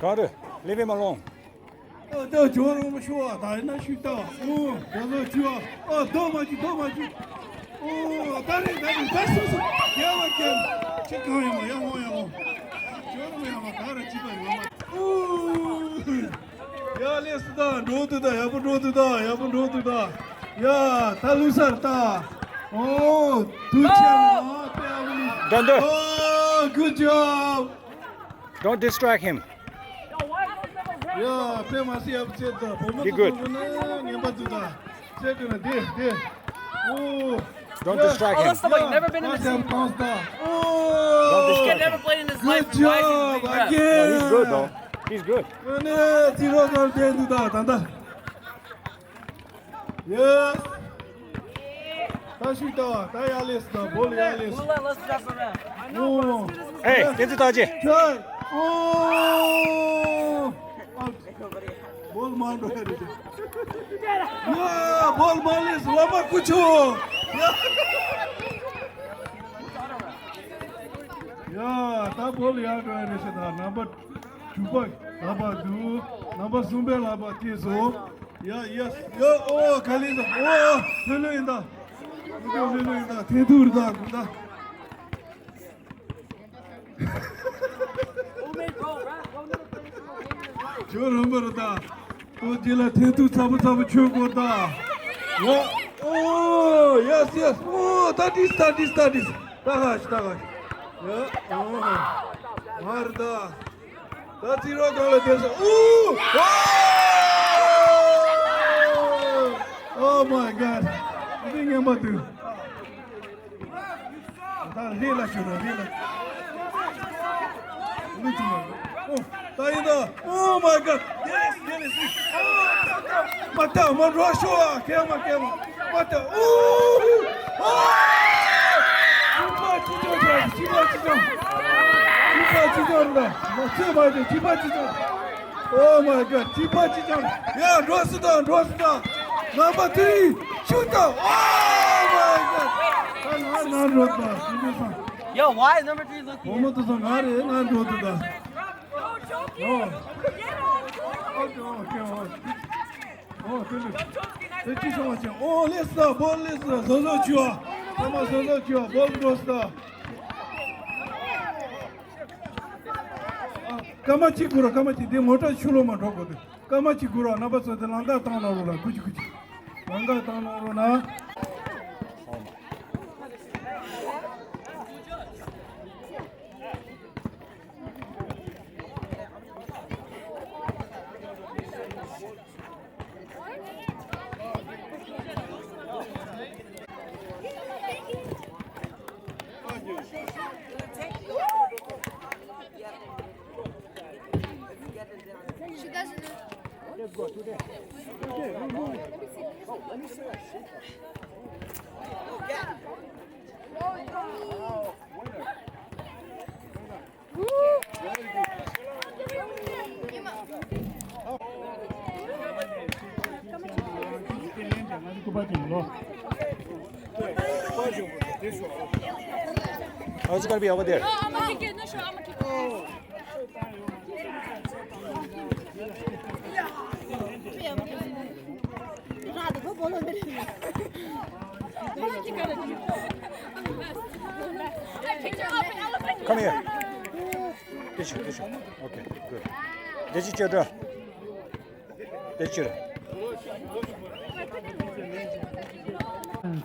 ག་རེ། Leave him alone. ཨ་ད་ཇོ་རོང་ཤོ་ཨ་ད་ཡིན་ན་ཤུ་ད། ཨོ་ད་ད་ཅུ་ཨ། ཨ་ད་མ་ཅི་ད་མ་ཅི། ཨོ་ད་རེ་ད་རེ་ད་སོ་སོ། ཡ་མ་ཀྱེ། ཅི་གང་ཡོང་མ་ཡ་མོ་ཡ་མོ། ཇོ་རོང་ཡ་མ་ད་ར་ཅི་པ་ཡ་མ། ཨོ་ཡ་ལེ་སི་ད་འགྲོ་དུ་ད་ཡ་པོ་འགྲོ་དུ་ད་ཡ་པོ་འགྲོ་དུ་ད། ཡ་ད་ལུ་སར་ད། ཨོ་དུ་ཆེ་མ་པེ་ཨ་བུ་ལི། Don't do it. Oh, good job. Don't distract him. ཡ་ཕེ་མ་སི་ཡབ་ཅེ་ད་བོ་མ་Be good. ཏུ་ན་ངན་པ་དུ་ད་ཅེ་ཀུ་ན་དེ་དེ། ཨོ། Don't distract him. Never been in the team. Don't distract him. Never played in his life. Good job again. No, he's good though. He's good. ནེ་ཙི་རོ་གར་དེ་དུ་ད་ད་ད། Yes. ད་ཤུ་ད་ད་ཡ་ལེས་ད་བོལ་ཡ་ལེས། ཨོ། ཨེ་ཏེ་ཙི་ད་ཅི། ཨོ། བོལ་མ་འགྲོ་ཡ་རེད། ཡ་བོལ་མ་ལེས་བླ་མ་སྐུ་ཆོ། ཡ་ད་བོལ་ཡ་འགྲོ་ཡ་རེད་ཤི་ད་རྣམ་པ། དྲུག་པ་ལག་པ་འདུག་རྣམ་པ་གསུམ་པའི་ལག་པ་སྐྱེས་སོ། ཡ་ཡ་ཡ་ཨོ་ག་ལེ་ཟ་ཨོ་ལྷོད་ལྷོད་ཡིན་ད། ལྷོད་ལྷོད་ཡིན་ད་ཐེ་ཐུར་ད་གུ་ད། ཇོ་རོན་པར་ད། ཨོ་དེ་ལ་ཐེ་ཐུར་ཚ་པོ་ཚ་པོ་ཆོས་སྐོར་ད། ཡ་ཨོ་ཡེ་སི་ཡེ་སི་ཨོ་ད་དིས་ད་དིས་ད་དིས། ད་ག་ཤི་ད་ག་ཤི། ཡ་ཨོ་མར་ད། ད་ཙི་རོ་གང་ལ་དེ་སོ། ཨུ། Oh my God. འདི་ངན་པ་དུ། ད་རེ་ལ་ཤོད་རོགས་རེ་ལ། ལུས་ཅི་མ། ཨོ། ད་ཡིན་ད། Oh my God. Yes, yes, yes. མ་ད་མ་རོ་ཤོ་ཨ། ཁེ་མ་ཁེ་མ། མ་ད། ཨུ། ཨ། ཅི་པ་ཅི་ཅོ་ར། ཅི་པ་ཅི་ཅོ། ཅི་པ་ཅི་ཅོ་ར། མ་ཚེ་མ་དེ་ཅི་པ་ཅི་ཅོ། Oh my God. ཅི་པ་ཅི་ཅོ་ར། ཡ་འགྲོ་སི་ད་འགྲོ་སི་ད། Number three. Shoot ད། Oh my God. ད་ང་ང་འགྲོ་ད། ཅི་པ་ས། Yo, why is number three looking? ཁོ་མོ་དུ་ས་ང་རེ་ང་འགྲོ་དུ་ད། ཨོ། ཨོ་ཀེ་ཨོ་ཀེ་ཨོ། ཨོ་དེ་ནི། དེ་ཅི་སོང་བ་ཅན། ཨོ་ལེས་ད་བོལ་ལེས་ད་བཟོ་བཟོ་བྱུ་བ། ཐ་མ་བཟོ་བཟོ་བྱུ་བ་བོལ་འགྲོ་སི་ད། ཨ་སྐར་མ་གཅིག་འགོར་ར་སྐར་མ་གཅིག་དེ་ངོ་སྤྲོད་ཆུ་ལོ་མ་འགྲོ་དགོས་དེ་སྐར་མ་གཅིག་འགོར་ར་རྣམ་པ་ཚོ་དེ་ལང་ཀ་བཏང་གནང་རོགས་ལ་ཀུ་ཅི་ཀུ་ཅི། ལང་ཀ་བཏང་གནང་རོགས་ན། She doesn't know. Oh, it's gonna be over there. No, I'm gonna kick it. No, sure, I'm gonna kick it. Come here. Teacher, teacher. Okay, good. Did you check? དེ་ཕྱིར།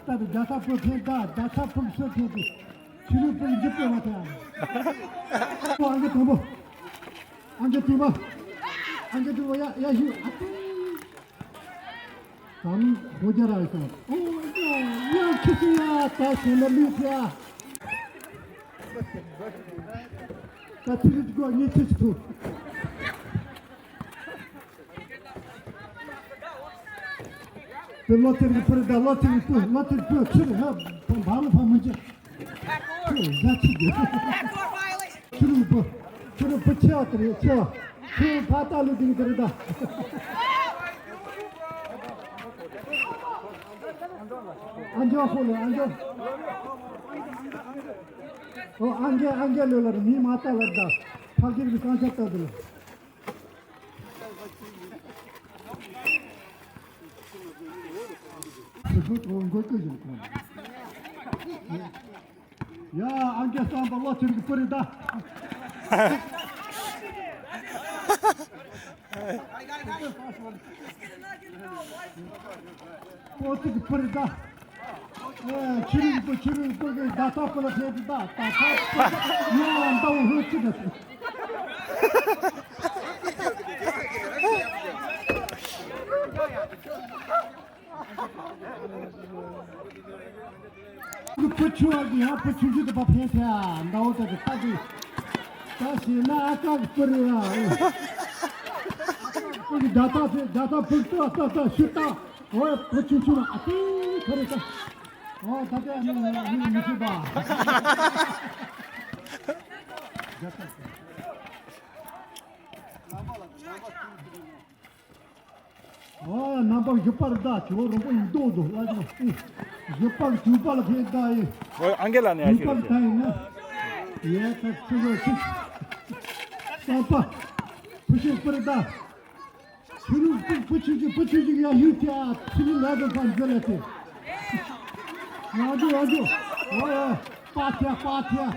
ད་དུ་རྒྱ་ཚ་པོ་ཐེན་ད་རྒྱ་ཚ་ཕུག་སོ་ཐེན་ཏེ། ཆུ་ལུག་པོ་འཇིབ་པོ་བ་ཐེ། ཨང་ཀི་དང་པོ། ཨང་ཀི་དུ་མ། ཨང་ཀི་དུ་མ་ཡ་ཡ་ཞུ་ཨ་ཏི། ད་ནི་ཧོ་རྒྱ་ར་ཡི་ས། ཨོ་ཡ་ཡ་ཁི་སི་ཡ་ད་སེ་ན་ལུས་ཐེ། ད་ཚི་རི་ཅི་གོ་ངེ་ཚི་ཅི་ཐུ། དེ་ལོ་ཚེ་རིང་ཕུ་རི་ད་ལོ་ཚེ་རིང་ཕུ་ལོ་ཚེ་རིང་ཕུ་ཚེ་རིང་ཧ་ཕ་བ་ལོ་ཕ་མི་ཅི། ཚེ་རིང་ཟ་ཆི་གི། ཚེ་རིང་ཕུ་ཚེ་རིང་ཕུ་ཆེ་བ་དེ་རེད་ཆེ་བ། ཚེ་རིང་ཕ་ཏ་ལུ་དིང་དེ་རེད་ད། ཨ་འཇོ་ཧོ་ལེ་ཨ་འཇོ། ཨོ་ཨ་འགེ་ཨ་འགེ་ལོ་ལར་མི་མ་ཏ་ལར་ད། ཕ་གིར་གི་སང་ཆ་ཏ་དེ་ལ། ཡ་ཨང་ཀི་སམ་པ་ལོ་ཆེན་གི་པུ་རི་ད། པོ་ཏི་གི་པུ་རི་ད། ཨེ་ཆི་རུ་གི་པུ་ཆི་རུ་གི་པུ་གི་ད་ཐོ་པུ་ལ་ཕེ་ཏི་ད་ད་ཐོ་པུ་ཡ་ད་འུ་ཧུ་ཆི་ད། ཕུ་ཆུ་བ་གི་ཡང་ཕུ་ཆུ་ཆུ་དུ་བ་ཕན་ཐེ་ཨ་འདའ་འོ་ད་གི་ད་གི་ད་ཞེ་ན་ཨ་ཀ་གི་པུ་རི་ཨ། ཨ་ཀ་གི་པུ་གི་ད་ད་ཕེ་ད་ད་ཕུ་ཏུ་ཨ་ད་ད་ཤུ་ད་འོ་ཕུ་ཆུ་ཆུ་བ་ཨ་ཏི་ཁ་རི་ད་འོ་ད་ད་ཨ་ནི་ཨ་ནི་མི་ཤི་བ། ཨོ་རྣམ་པ་བཞི་པར་ད་ཇོ་རོང་པོ་ཡིན་རྡོ་རྡོ་ལ་ཇོ་བཞི་པར་བཅུ་པ་ལ་ཕེབས་ད་ཡིན། ཨོ་ཨང་གེ་ལ་ནས་ཡ་བཅུ་པར་ཤེས་ད་ཡིན་ན། ཡས་ད་ཆུ་ལོ་ཆུ། སང་པ། ཕུ་ཤུ་པར་ད། ཆུ་ལུག་པུ་ཆུ་ཅིག་པུ་ཆུ་ཅིག་ཡ་ཡུ་ཐེ་ཨ་ཆུ་ལུག་ལ་དོ་ཕ་འཛི་ལ་ཐེ། ཡ་ཇོ་ཡ་ཇོ། ཨོ་ཡ། པ་ཐེ་པ་ཐེ།